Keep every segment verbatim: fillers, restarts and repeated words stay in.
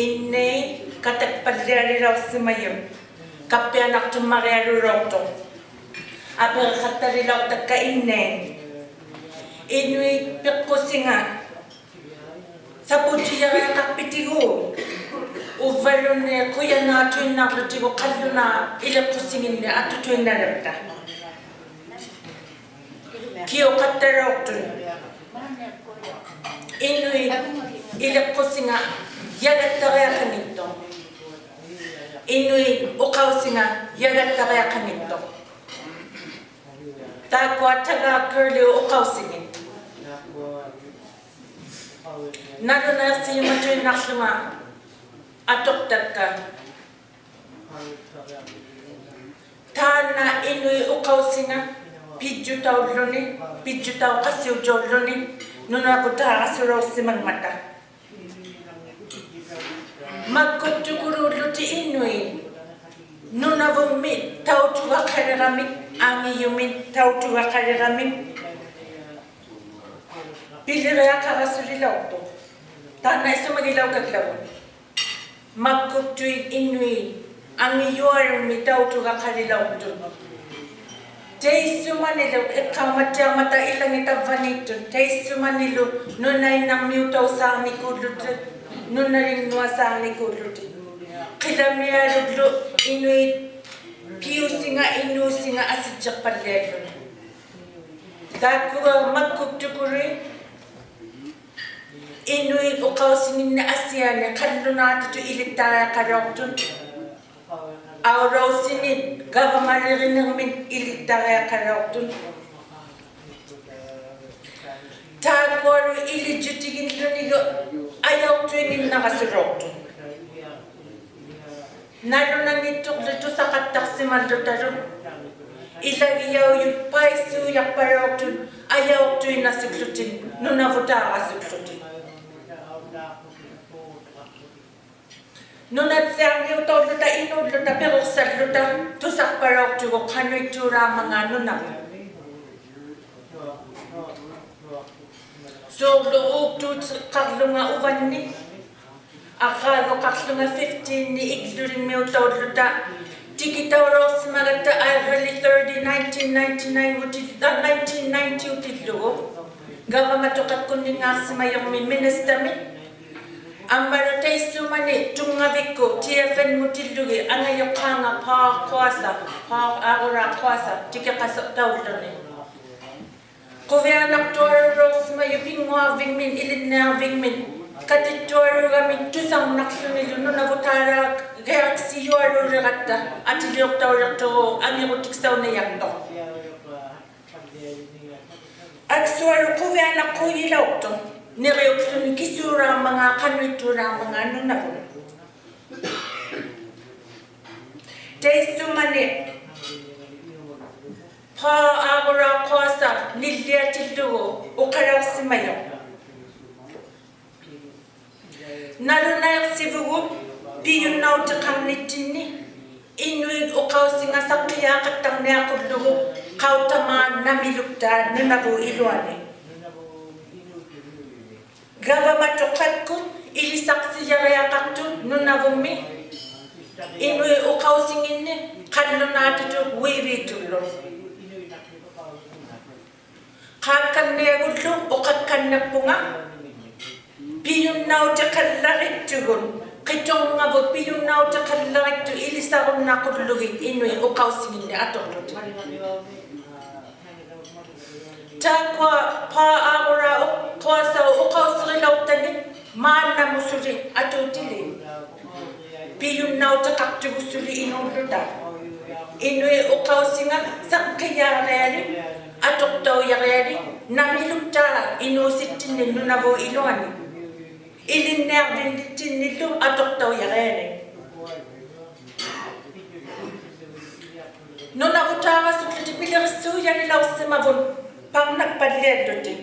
Innait katakpallialilauqsimajut kappianaqtummarialulauqtuq. Apiriqattalilauqtakka innait. Inuit piqqusinga sapujjijariaqaqpitigu, uvvaluunniit qujanaatuinnarlutigu qallunaa iliqqusinginni atutuinnalukta. Kiuqattalauqtun. Inuit iliqqusinga jagattariaqanngittuq. Inuit uqausinga jagattariaqanngittuq. Taakkua Tagak Curlew uqausingit. Nalunaiqsijumatuinnaqłunga atuqtakka. Taanna inuit uqausinga pijjutaulluni, pijjutauqasiutaulluni, nunavutaarasuulauqsimangmata. Makkuktukuluullutik inuit, Nunavummi tautugaqaliramik, angijummi tautugaqaliramik, piliriaqarasulilauqtuq. Taanna isumagilaukaklavut. Makkuktuit inuit, angijuarummi tautugaqalilauqtut. Taissumanilu, iqqaumattiarmata ilangit tavvaniittut, taissumanilu nunainnarmiutausaarnikuullutik, nunalinnguasaarnikuullutik. Qilamialuglu inuit piusinga, inuusinga asijjiqpallialluni. Taakkua makkuktukului inuit uqausinginni asiani qallunaatitut ilittariaqalauqtut. Aulausinit gavamalirinirmit ilittariaqalauqtut. Taakkualu ilijjutigillunilu ajauqtuinginnarasulauqtut. Nalunanngittuqli tusaqattaqsimallutalu. Ilagijaujut paisuujaqpalauqtut ajauqtuinnasukłutik, nunavutaarasukłutik. Nunatsiarmiutaulluta inuulluta piruqsalluta tusaqpalauqtugut qanuittuulaarmangaat nunavut. Suurlu uuktuutiqarlunga uvanni, arraaguqarlunga fifteen-ni iglulingmiutaulluta, tikitaulauqsimagatta April thirty, nineteen ninety-nine-nguti-, aa, nineteen ninety-utillugu. Gavamatuqakkunninngaaqsimajurmi minister-mit. Ammalu taissumani tunngavikkut T F N-ngutillugit angajuqqaanga Paul Quassa, Paul Agura Quassa, tikiqasutaulluni. Quvianaqtualulauqsimajut pinnguarvingmit, ilinniarvingmit, katittualugamik tusarnaqłunilu nunavutaalagiaqsijualuuliratta, atiliuqtauliqtugut angirutiksaunnijaqtuq. Aksualu quvianaqquujilauqtuq, niriukłuni kisuulaarmangaat, qanuittuulaarmangaat nunavut. Taissumani Paul Agura Quassa nilliatillugu uqalauqsimajuq. Nalunaiqsivugut pijunnautiqarnittinni inuit uqausinga saqqijaaqattarniaqullugu qautamaat namiluktaat nunavut iluani. Gavamatuqakkut ilisaqsijariaqaqtut nunavummi inuit uqausinginni qallunaatitut uiviitullu. Qaakkannigullu uqakkanniqpunga pijunnautiqallarittugut, qitunngavuq pijunnautiqallarittut ilisarunnaqqullugit inuit uqausinginni atuqłutik. Taakkua Paul Agura Quassa uqausirilauqtani maannamut suli atuutili. Pijunnautiqaqtugut suli inuulluta. Inuit uqausinga saqqijaarialik, atuqtaujarialik, namiluktaat inuusittinni nunavut iluani. Ilinniarvingtittinnillu atuqtaujarialik. Nunavutaarasukłutik pilirisuujalilauqsimavut parnakpalliallutik.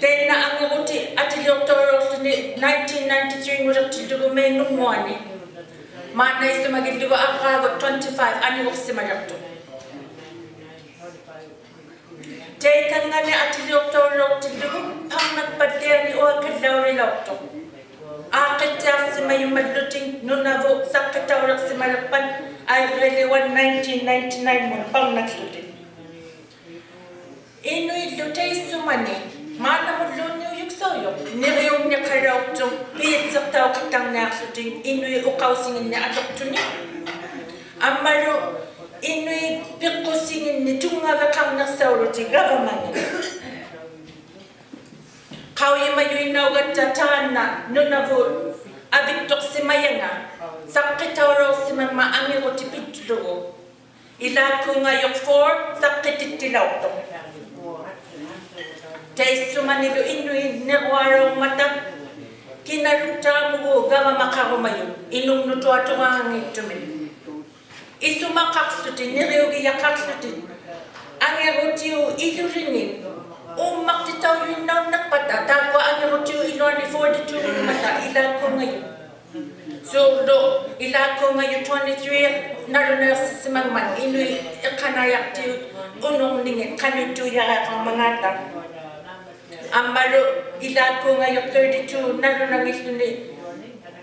Taanna angiruti atiliuqtaulauqłuni nineteen ninety-three-nguliqtillugu May-nguani. Maanna isumagillugu arraagut twenty-five aniguqsimaliqtuq. Taikannani atiliuqtaulauqtillugu parnakpalliani uaqallaulilauqtuq. Aaqqittiaq Nunavut saqqitaulirsimalirpat airriliuan nineteen ninety-nine-mut parnaqłutik. Inuillu taissumani maannamulluunniujuksaujuq niriunniqalauqtuq piitsiqtauqattarniaqłutik inuit uqausinginni atuqtunik. Ammalu inuit piqqusinginni tunngaviqarniqsaulutik gavamangit. Qaujimajuinnaugatta taanna Nunavut avittuqsimajanga saqqitaulauqsimangmat angirutit pitlugu. Ilaakkuungajuq four saqqitittilauqtuq. Taissumanilu inuit nirualaungmata kinaluttaamugu gavamaqarumajut inungnut tuaturaangiittumit. Isumaqaqłutik, niriugijaqaqłutik, angirutiup ilulini uummaqtitaujuinnaunniqpata, taakkua angirutiup iluani forty-two-ngmata ilaakkuungajuq. Suurlu ilaakkuungajuq twenty-three nalunaiqsisimangmat inuit iqqanaijaqtiut unurningit qanuittuujariaqarmangaata. Ammalu ilaakkuungajuq thirty-two nalunanngilluni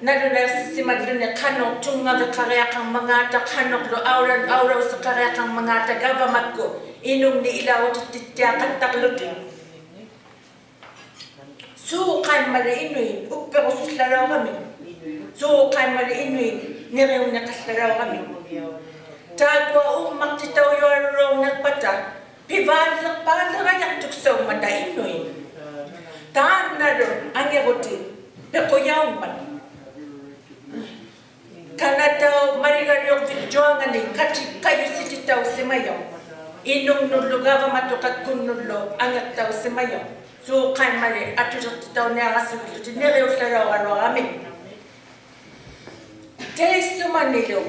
nalunaiqsisimalluni qanuq tunngaviqariaqarmangaata, qanuqlu aula-, aulausiqariaqarmangaata gavamakkut inungni ilautittittiaqattarlutik. Suuqaimmalli inuit uppirusullalaurami. Suuqaimmalli inuit niriunniqallalaurami. Taakkua uummaqtitaujualulaurniqpata pivaalliq-, pivaalliqpaalirajaqtuksaungmata inuit. Taannalu angirutit piqujaungmat. Kanataup maligaliurvittuangani kati-, kajusititausimajuq. Inungnullu gavamatuqakkunnullu angiqtausimajuq. Suuqaimmalli atuliqtitauniarasuullutik niriullalauraluarami. Taissumanilu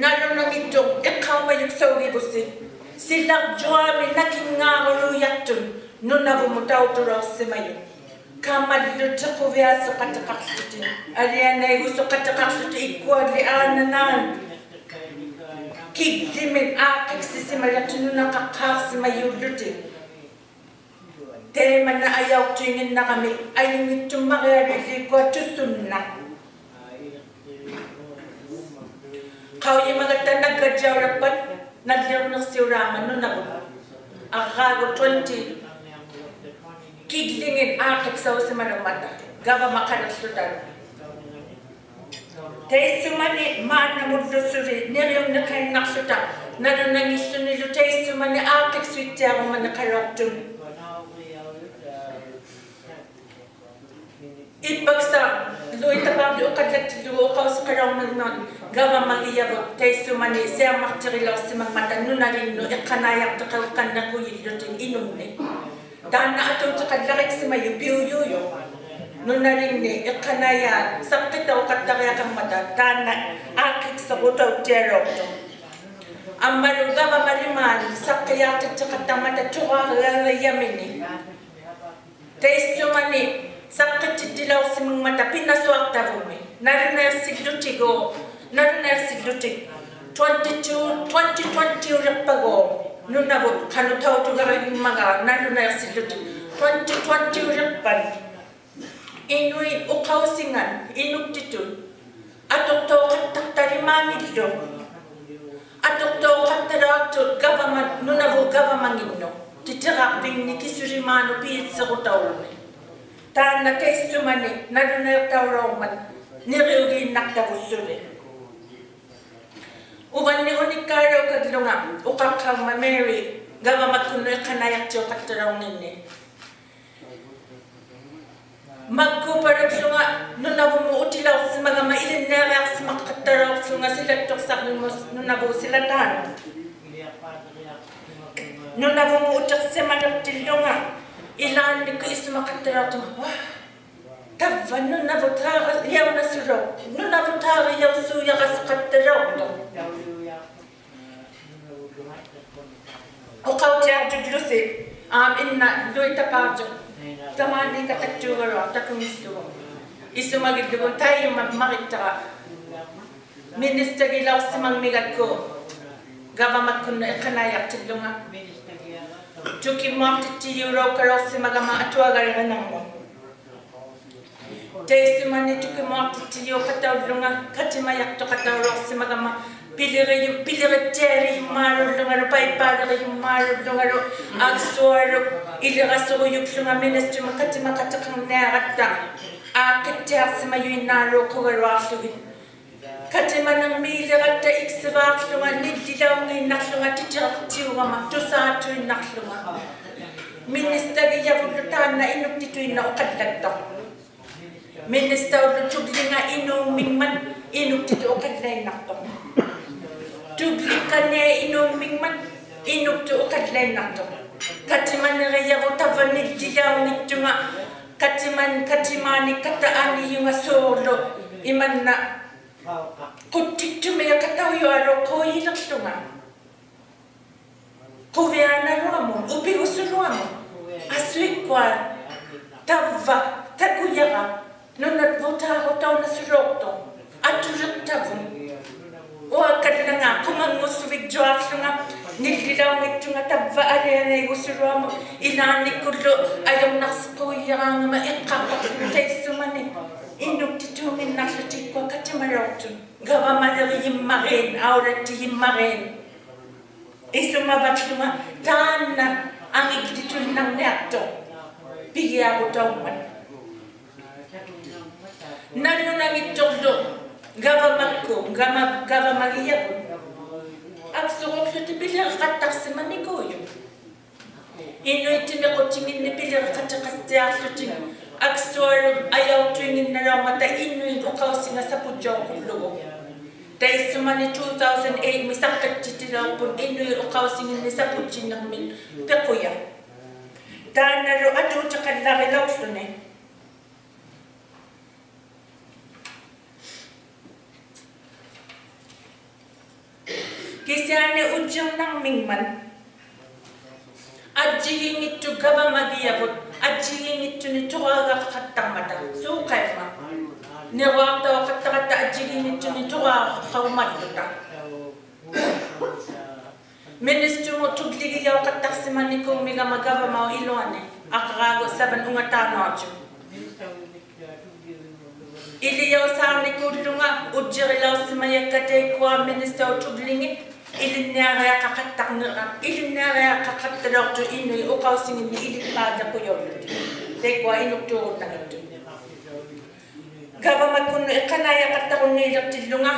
nalunanngittuq iqqaumajuksaugivusi, silarjuami nakingaaruluujaqtut Nunavumut tautulauqsimajuq. Kamallu tiquviasuqatiqaqłutik, alianaigusuqatiqaqłutik, ikkualli aananaan kiglimit aaqqiksisimajaqtut nunaqaqqaaqsimajuullutik. Taimanna ajauqtuinginnarami ajunngittummarialuilliikkua tusunnaq. Qaujimagatta naggajjaulappat nalliurniqsiulaama Nunavut. Arraagu twenty kiglingit aaqqiksausimalirmata gavamaqaliqłutalu. Taissumani maannamullu suli niriunniqainnaqłuta nalunanngillunilu taissumani aaqqiksuittiarumaniqalauqtut. Ippaksaq Louis Tabarge uqallattillugu uqausiqalaurmangmat gavamangijavut taissumani siammaqtirilauqsimangmata nunalingnut iqqanaijaqtiqauqqanniqujillutik inungni. Taanna atuutiqallariqsimajuq piujuujuq. Nunalingni iqqanaijaat saqqitauqattariaqarmata taanna aaqqiksarutauttialauqtuq. Ammalu gavamalimaat saqqijaaqtittiqattarmata turaarijamini. Taissumani saqqitittilauqsimangmata pinasuaqtavummi. Nalunaiqsillutigu, nalunaiqsillutik. Twenty-two, twenty twenty-uliqpagu. Nunavut qanuq tautugarigimmagaa nalunaiqsillutik. Twenty twenty-uliqpat. Inuit uqausingat inuktitut atuqtauqattaqtalimaanngillu. Atuqtauqattalauqtut gavama-, Nunavut gavamanginnut. Titiraqpingni kisulimaanut piitsirutauluni. Taanna taissumani nalunaiqtaulaurmat niriugiinnaqtavut suli. Uvanni unikkaalaukallunga uqaqqaurmat Mary gavamakkunnut iqqanaijaqtiuqattalaurninni. Magguupalullunga Nunavumut utilauqsimagama ilinniariaqsimaqattalauqłunga silattuqsarnimut Nunavut silataanut. Nunavumut utiqsimaliqtillunga ilaannikkut isumaqattalauqtunga, ua, tavva Nunavut taarijaunasulu, Nunavut taarijausuujarasuqattalauqtuq. Uqautiarjullusi, aam, inna Louis Tabarge tamaani katattuugaluaq takunngillugu. Isumagillugu taima marittara. Ministagilauqsimangmigakku gavamakkunnut iqqanaijaqtillunga. Tukimuaqtittijiulaukalauqsimagama atuagalirinarmut. Taissumani tukimuaqtittiyuqataullunga, katimajaqtuqataulauqsimagama, piliriyu-, pilirittiyalijummaaluullungalu, paippaalijummaaluullungalu, aksualu, ilirasurujukłunga ministrymut katimaqatiqarniaratta, aaqqittiaqsimajuinnaaluuqugaluaqługit. Katimanirmiiliratta iksivaaqłunga, nillilaungiinnaqłunga, titiriqtiugama, tusaatuinnaqłunga. Ministagijavullu taanna inuktituinnaq uqallaktuq. Ministaullu tuglinga inuummingmat inuktitut uqallainnaqtuq. Tuglikaniaq inuummingmat inuktut uqallainnaqtuq. Katimanirijavut tavva nillilaunngittunga, katiman-, katimaanikkata anijunga suurlu, imanna quttiktimiiqataujualuuq quujiliqłunga. Quvianaluamut, upigusuluamut, asuikkua, tavva, takujara, nunavutaarutaunasuluuqtuq, atuliqtavut. Uakallanga, qumanngussuvigjuaqłunga, nillilaunngittunga tavva alianaigusuluamut, ilaannikkullu ajurnaqsiquujaraangama iqqaqpaqłunga taissumani, inuktituunginnaqłutik ukkua katimalauqtut. Gavamalirijimmarin, aulattijimmarin. Isumavakłunga taanna angiktituinnarniaqtuq pigiarutaummat. Nalunanngittuqlu gavamakkut, gama-, gavamagijavut. Aksuruuqłutik piliriqattaqsimanikuujut. Inuit timiqutinginni piliriqatiqastiaqłutik aksualu ajautuinnginnalaungmata inuit uqausinga sapujjauqullugu. Taissumani two thousand eight-mi saqqittittilauqput inuit uqausinginni sapujjinirmit piquja. Taannalu atuutiqallarilauqłuni. Kisiani ujjirnarmingmat ajjigiinngittuq gavamagijavut ajjigiinngittunik turaugaqattarmata, suuqaimma. Niruaqtauqattaratta ajjigiinngittunik turaugaqaumalluta. Ministrymut tugligijauqattaqsimanikuummigama gavamaup iluani, aqaraagu seven ungataanaujuq. Ilijausaarnikuullunga ujjirilauqsimajakka taikkua ministaup tuglingit ilinniariaqaqattarnira, ilinniariaqaqattalauqtut inuit uqausinginni ilippaalliqujaullutik. Taikkua inuktuurunnanngittuq. Gavamakkunnut iqqanaijaqattarunniiliqtillunga.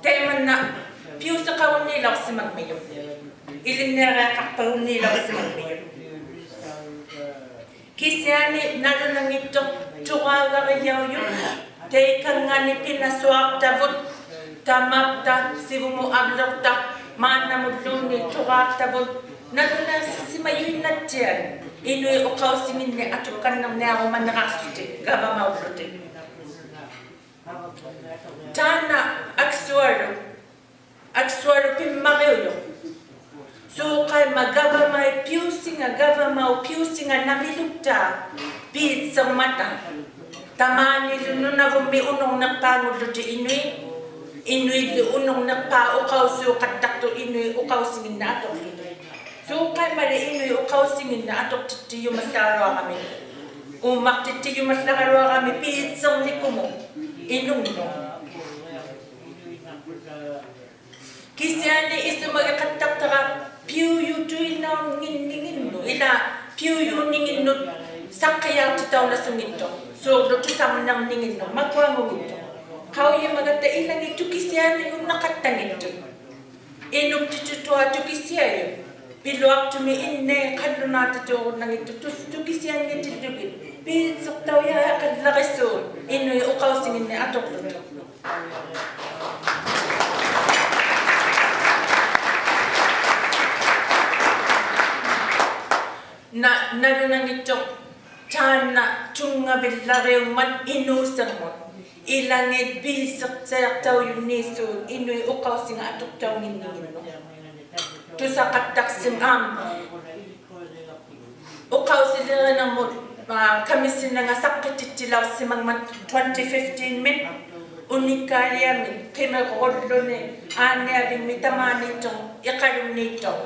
Taimanna piusiqarunniilauqsimangmijut. Ilinniariaqaqparunniilauqsimangmijut. Kisiani nalunanngittuq turaugarijaujut. Taikannganit pinasuaqtavut, tamapta, sivumut avliqta, maannamulluunniit turaaqtavut, nalunaiqsisimajuinnattiat inuit uqausinginni atukkannirniarumaniraqłutik gavamaullutik. Taanna aksualu, aksualu pimmariujuq. Suuqaimma gavamai piusinga, gavamaup piusinga namilukta piitsirmata. Tamaanilu Nunavummi unurniqpaangullutik inuit, inuillu unurniqpaa uqausiuqattaqtut inuit uqausinginni atuqłutik. Suuqaimmali inuit uqausinginni atuqtittijumallaraluarami, uummaqtittijumallaraluarami piitsirnikumut inungnut. Kisiani isumagiqattaqtara piujutuinnaunninginnut, ilaa piujuunninginnut saqqijaaqtitaunasunngittuq, suurlu tusarnirninginnut makuangunngittuq. Qaujimagatta ilangit tukisianijunnaqattanngittuq. Inuktitituaq tukisiajut. Piluaqtumi innait qallunaatituurunnanngittuq tus-, tukisianngitillugit. Piitsiqtaujariaqallarisuun inuit uqausinginni atuqłutik. Na-, nalunanngittuq taanna tunngavillariungmat inuusirmut. Ilangit piisiqtijaqtaujunniisuun inuit uqausinga atuqtaunginninginnut. Tusaqattaqsim-, am, uqausilirinirmut, aa, kamisinanga saqqitittilauqsimangmat twenty fifteen-mit, unikkaaliamik, qimirulluni, aanniavingmi tamaaniittuq, iqalunniittuq.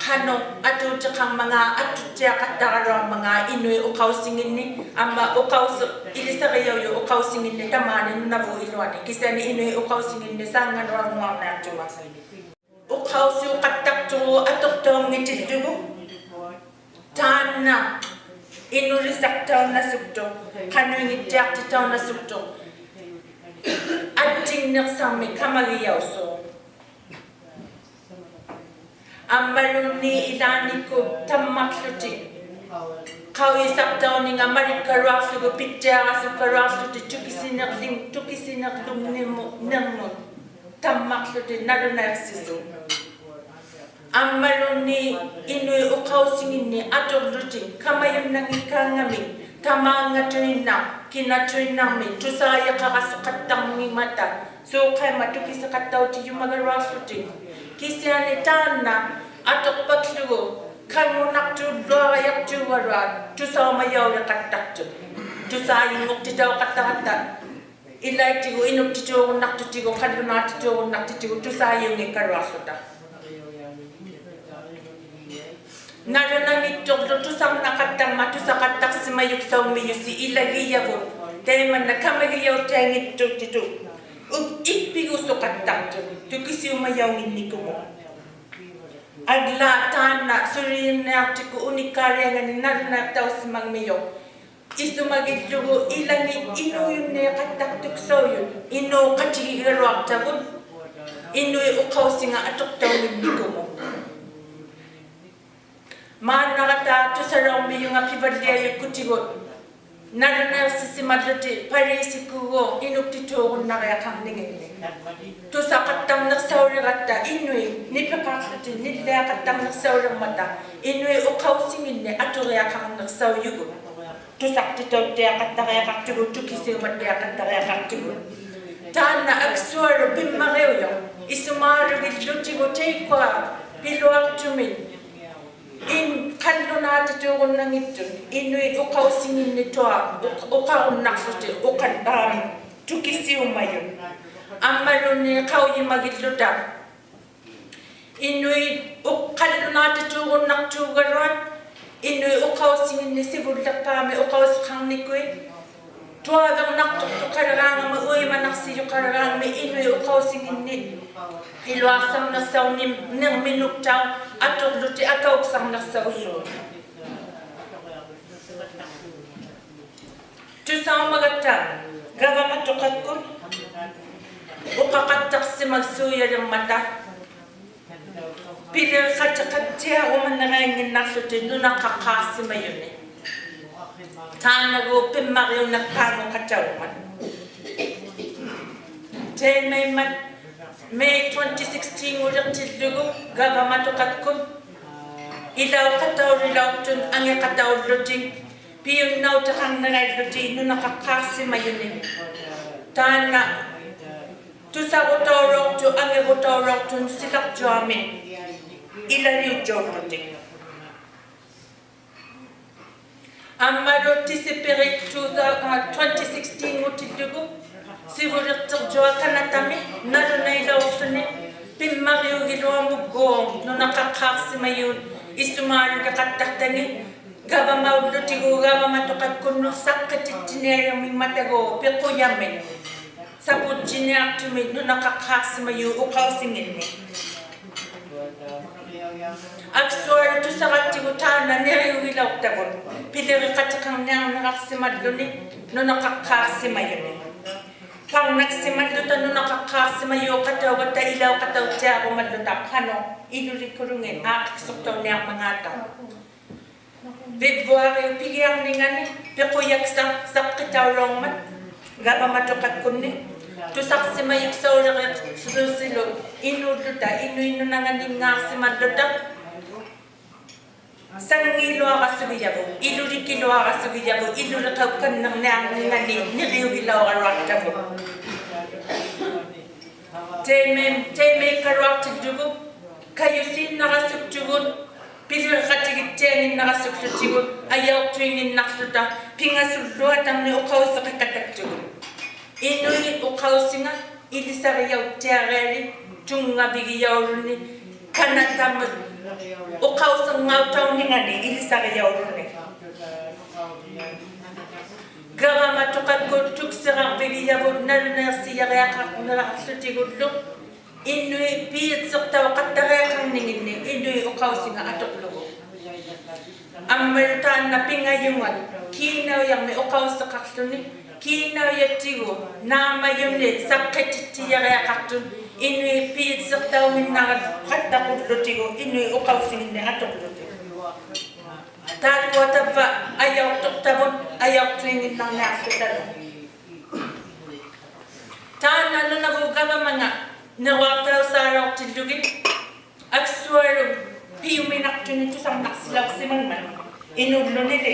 Qanuq atuutiqarmangaat, atuttiaqattaraluarmangaat inuit uqausinginni, amma uqausi-, ilisarijaujut uqausinginni tamaani nunavut iluani, kisiani inuit uqausinginni saanngaluarniartunga. Uqausiuqattaqtugut atuqtaunngittillugu, taanna inulisaqtaunasuktuq, qanuinngittiaqtitaunasuktuq, attingniqsamik kamagijausuuq. Ammaluunniit ilaanikkut tammaqłutik qaujisaqtauninga malikkaluaqługu pittiarasukkaluaqłutik tukisinirling-, tukisinirlungnirmu-, nirmut tammaqłutik nalunaiqsisuuq. Ammaluunniit inuit uqausinginni atuqłutik kamajunnanngikkaangamik tamaangatuinnaq kinatuinnarmik tusaajiqarasuqattarngimmata, suuqaimma tukisiqattautijumagaluaqłutik. Kisiani taanna atuqpakługu kanngunaqtuulluarajaqtuugaluaq tusaumajauliqattaqtut. Tusaajinnguqtitauqattaratta ilaitigut inuktituurunnaqtutigut, qallunaatituurunnaqtutigut tusaajiunngikkaluaqłuta. Nalunanngittuqłu tusarnaqattarmat tusaqattaqsimajuksaummijusi ilagijavut, taimanna kamagijautianngittuqtitut, uk-, ikpigusuqattaqtut tukisiumajaunnginnikumut. Aglaat taanna sulijunniaqtikkut unikkaalianganik nalunaiqtausimangmijuq. Isumagillugu ilangit inuujunniiqattaqtuksaujut, inuuqatigigaluaqtavut inuit uqausinga atuqtaunnginnikumut. Maannarata tusalaurmijunga pivalliajukkutigut nalunaiqsisimallutik paliisikkuguuq inuktituurunnariaqarninginni. Tusaqattarniqsauliratta inuit nipiqaqłutik nilliaqattarniqsaulirmata inuit uqausinginni aturiaqarniqsaujugut. Tusaqtitauttiaqattariaqaqtugut, tukisiumattiaqattariaqaqtugut. Taanna aksualu pimmariujuq, isumaalugillutigu taikkua piluaqtumit in-, qallunaatituurunnanngittut inuit uqausinginni tua uq-, uqarunnaqłutik uqal-, am, tukisiumajut. Ammaluunniit qaujimagilluta inuit uq-, qallunaatituurunnaqtuugaluat inuit uqausinginni sivulliqpaami uqausiqarnikuit. Tuavernaqtuqtuqaleraangama uimanaqsijuqaleraangami inuit uqausinginni iluaqsarniqsaunim-, nirminuktauq atuqłutik akauksarniqsausuuq. Tusaumagatta gavamatuqakkut uqaqattaqsimagsuujalirmata piliriqatiqattiarumannariannginnaqłutik nunaqaqqaaqsimajuni. Taannagu pimmariuniqpaanguqataungmat. Taimaimmat May twenty sixteen-nguliqtillugu gavamatuqakkut ilauqataulilauqtut angiqataullutik piunnautiqarniraillutik nunaqaqqaaqsimajuni. Taanna tusarutaulauqtut angirutaulauqtut silaqtuamit ilaliuttiullutik. Ammalu Tisipiri two thou-, aa, twenty sixteen-ngutillugu sivuliqtirjuaq Kanatami nalunailauqłuni pimmariugiluamugguuq nunaqaqqaaqsimajut isumaalugiqattaqtangit gavamaullutigu gavamatuqakkunnut saqqittittinniajummingmatagu piqujamit sapujjiniaqtumit nunaqaqqaaqsimajut uqausinginni. Aksualu tusaqattigu taanna niriugilauqtavut piliriqatiqarniarniraqsimalluni nunaqaqqaaqsimajuni. Parnaksimalluta nunaqaqqaaqsimajuuqataugatta ilauqatauttiarumalluta qanuq ilulikulungit aaqqiksuqtauniarmangaata. Vivvuariup pigiarningani piqujaksaq saqqitaulaurmat gavamatuqakkunni tusaqsimajuksauliqłutilu inuulluta inuit nunanganinngaaqsimalluta sanngiiluarasugijavut, ilulikiluarasugijavut, iluliqaukkannirniarningani niriugilauraluaqtavut. Taimai-, taimaikkaluaqtillugu kajusiinnarasuktugut, piliriqatigittiannginnarasukłutigut, ajauqtuinnginnaqłuta pingasulluatarnik uqausiqakataktugut. Inuit uqausinga ilisarijauttiarialik tunngavigijauluni ᑲᓇᑕᒥ ᐅᖃᐅᓯᖓᐅᑕᐅᓂᖓᓂᒃ ᐃᓕᓴᕆᔭᐅᓗᓂ. ᒐᕙᒪᑐᖃᒃᑯᑦ ᑐᒃᓯᕋᕐᕕᒋᔭᕗᑦ ᓇᓗᓇᐃᖅᓯᔭᕆᐊᖃᕐᓂᕋᖅᖢᑎᒍᓪᓗ ᐃᓄᐃᑦ ᐱᔨᑦᓯᖅᑕᐅᖃᑦᑕᕆᐊᖃᕐᓂᖏᓐᓂᒃ ᐃᓄᐃᑦ ᐅᖃᐅᓯᖓ ᐊᑐᕐᓗᒍ. ᐊᒻᒪᓗ ᑖᓐᓇ ᐱᖓᔪᖓ ᑮᓇᐅᔭᒥ ᐅᖃᐅᓯᖃᕐᓗᓂ, ᑮᓇᐅᔭᑎᒍᑦ ᓈᒻᒪᔪᓂᒃ ᓴᖅᑭᑎᑦᑎᔭᕆᐊᖃᕐᑐᑦ ᐃᓄᐃᑦ ᐱᔨᑦᓯᖅᑕᐅᖏᓐᓇᖃᑦᑕᕐᓗᑎᒍ ᐃᓄᐃᑦ ᐅᖃᐅᓯᖏᓐᓂᒃ ᐊᑐᕐᓗᑎᒍ. ᑖᒃᑯᐊ ᑕᕝᕙ ᐊᔭᐅᖅᑐᖅᑕᕗᑦ ᐊᔭᐅᖅᑐᐃᖏᓐᓇᕐᓂᐊᖅᑐᑕᓗ. ᑖᓐᓇ ᓄᓇᕗᑦ ᒐᕙᒪᖓ ᓂᕈᐊᖅᑕᐅᓵᓚᐅᖅᑎᓪᓗᒋᑦ ᐊᒃᓱᐊᓗᒃ ᐱᔪᒥᓇᖅᑐᓂᒃ ᑐᓴᕐᓇᖅᓯᓚᐅᖅᓯᒪᖕᒪᑦ ᐃᓅᓪᓗᓂᓕ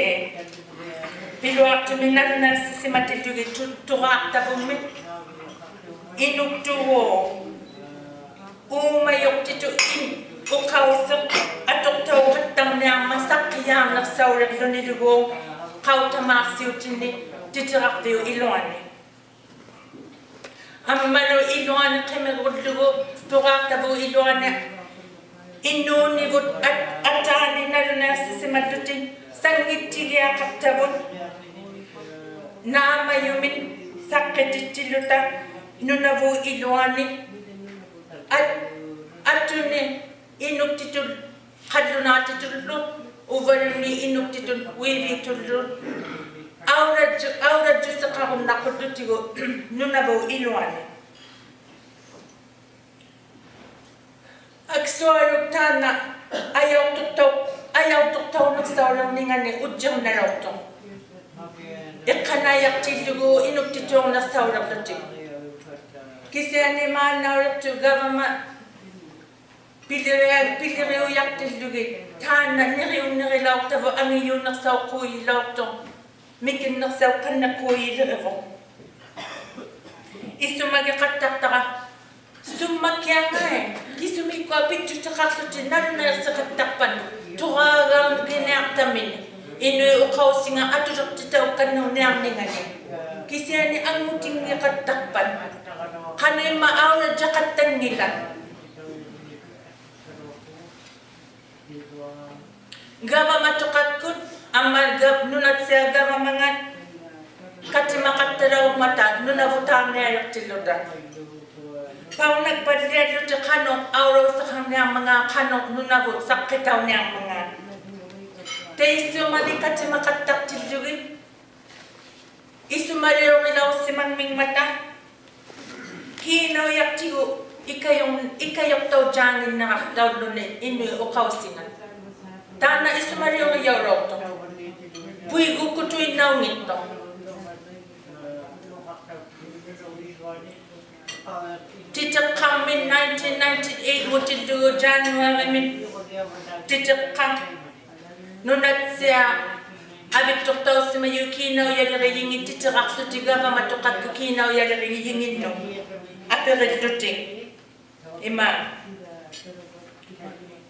ᐱᓗᐊᖅᑐᒥᒃ ᓇᓗᓇᐃᖅᓯᓯᒪᑎᓪᓗᒋᑦ ᑐ-, ᑐᕌᖅᑕᕗᒻᒥ ᐃᓄᒃᑐᒎᖅ ᐆᒪᔪᖅᑎᑐᑦ ᐃᓐ ᐅᖃᐅᓯᖅ ᐊᑐᖅᑕᐅᖃᑦᑕᕐᓂᐊᕐᒪᑦ ᓴᖅᑭᔮᕐᓂᖅᓴᐅᓕᕐᓗᓂᓗᒎᖅ ᖃᐅᑕᒫᖅᓯᐅᑎᓂᒃ ᑎᑎᕋᕐᕕᐅᑉ ᐃᓗᐊᓂ. ᐊᒻᒪᓗ ᐃᓗᐊᓂ ᕿᒥᕐᕈᓪᓗᒍ ᑐᕌᖅᑕᕗᑦ ᐃᓗᐊᓂ ᐃᓅᓂᕗᑦ ᐊᑦ-, ᐊᑖᓂ ᓇᓗᓇᐃᖅᓯᓯᒪᓪᓗᑎᒃ ᓴᙱᑦᑎᒋᐊᖃᖅᑕᕗᑦ ᓈᒻᒪᔪᒥᒃ ᓴᖅᑭᑎᑦᑎᓗᑕ ᓄᓇᕗᑦ ᐃᓗᐊᓂ ᐊᑦ-, ᐊᑐᓂ ᐃᓄᒃᑎᑐᑦ ᖃᓪᓗᓈᑎᑐᓪᓗ ᐅᕝᕙᓘᓐᓃᑦ ᐃᓄᒃᑎᑐᑦ ᐅᐃᕖᑐᓪᓗ ᐊᐅᓚᔾᔪ-, ᐊᐅᓚᔾᔪᓯᖃᕈᓐᓇᖁᓪᓗᑎᒍ ᓄᓇᕗᑦ ᐃᓗᐊᓂ. ᐊᒃᓱᐊᓗᒃ ᑖᓐᓇ ᐊᔭᐅᖅᑐᖅᑕᐅ-, ᐊᔭᐅᖅᑐᖅᑕᐅᓂᖅᓴᐅᓕᕐᓂᖓᓂᒃ ᐅᔾᔨᕐᓇᓚᐅᖅᑐᖅ. ᐃᖅᑲᓇᐃᔭᖅᑎᓪᓗᒍ ᐃᓄᒃᑎᑑᕐᓂᖅᓴᐅᓕᕐᓗᑎᒃ. ᑭᓯᐊᓂ ᒫᓐᓇᐅᓕᖅᑐᖅ ᒐᕙᒪ ᐱᓕᕆᐊ-, ᐱᓕᕆᐅᔭᖅᑎᓪᓗᒋᑦ ᑖᓐᓇ ᓂᕆᐅᓐᓂᕆᓚᐅᖅᑕᕗᑦ ᐊᖏᔪᓐᓂᖅᓴᐅᖁᔨᓚᐅᖅᑐᖅ, ᒥᑭᓐᓂᖅᓴᐅᒃᑲᓐᓂᖁᔨᓕᕆᕗᖅ. ᐃᓱᒪᒋᖃᑦᑕᖅᑕᕋ, ᓱᒻᒪᑭᐊᖓᐃ, ᑭᓱᒥᒃᑯᐊ ᐱᑦᔪᑎᖃᖅᖢᑎᒃ ᓇᓗᓇᐃᖅᓯᖃᑦᑕᖅᐸᑦ, ᑐᕌᒐᕐᓂᐊᖅᑕᒥᓐ, ᐃᓄᐃᑦ ᐅᖃᐅᓯᖓ ᐊᑐᓕᖅᑎᑕᐅᒃᑲᓐᓂᕐᓂᐊᕐᓂᖓᓂᒃ. ᑭᓯᐊᓂ ᐊᖑᑎᙱᖃᑦᑕᖅᐸᑦ. ᖃᓄᐃᒻᒪ ᐊᐅᓚᔾᔭᖃᑦᑕᙱᓚᖅ. ᒐᕙᒪᑐᖃᒃᑯᑦ, ᐊᒻᒪ ᒐ-, ᓄᓇᑦᓯᐊᖅ ᒐᕙᒪᖓᑦ, ᑲᑎᒪᖃᑦᑕᓚᐅᕐᒪᑕ ᓄᓇᕗᑦᑖᕐᓂᐊᓕᖅᑎᓪᓗᑕ. ᐸᕐᓇᒃᐸᓪᓕᐊᓪᓗᑎᒃ ᖃᓄᖅ ᐊᐅᓚᐅᓯᖃᕐᓂᐊᕐᒪᖔᑦ, ᖃᓄᖅ ᓄᓇᕗᑦ ᓴᖅᑭᑕᐅᓂᐊᕐᒪᖔᑦ. ᑕᐃᔅᓱᒪᓂ ᑲᑎᒪᖃᑦᑕᖅᑎᓪᓗᒋᑦ ᐃᓱᒪᓕᐅᕆᓚᐅᖅᓯᒪᖕᒥᖕᒪᑕ, ᑮᓇᐅᔭᖅᑎᒍᑦ ᐃᑲᔪᖅ-, ᐃᑲᔪᖅᑕᐅᔾᔮᙱᓐᓂᕋᖅᑕᐅᓪᓗᓂ ᐃᓄᐃᑦ ᐅᖃᐅᓯᖓ. ᑖᓐᓇ ᐃᓱᒪᓕᐅᕆᔭᐅᓚᐅᖅᑐᖅ. ᐳᐃᒍᒃᑯᑐᐃᓐᓇᐅᙱᑦᑐᖅ. ᑎᑎᖅᑲᕐᒥᒃ nineteen ninety-eight-ᒧᑎᓪᓗᒍ January-ᒥ ᑎᑎᖅᑲᖅ ᓄᓇᑦᓯᐊᖅ ᐊᕕᒃᑐᖅᑕᐅᓯᒪᔪᖅ ᑮᓇᐅᔭᓕᕆᔨᖏᑦ ᑎᑎᕋᖅᖢᑎᒃ ᒐᕙᒪᑐᖃᒃᑯᑦ ᑮᓇᐅᔭᓕᕆᔨᖏᓐᓄᑦ ᐊᐱᕆᓪᓗᑎᒃ. ᐃᒫᒃ.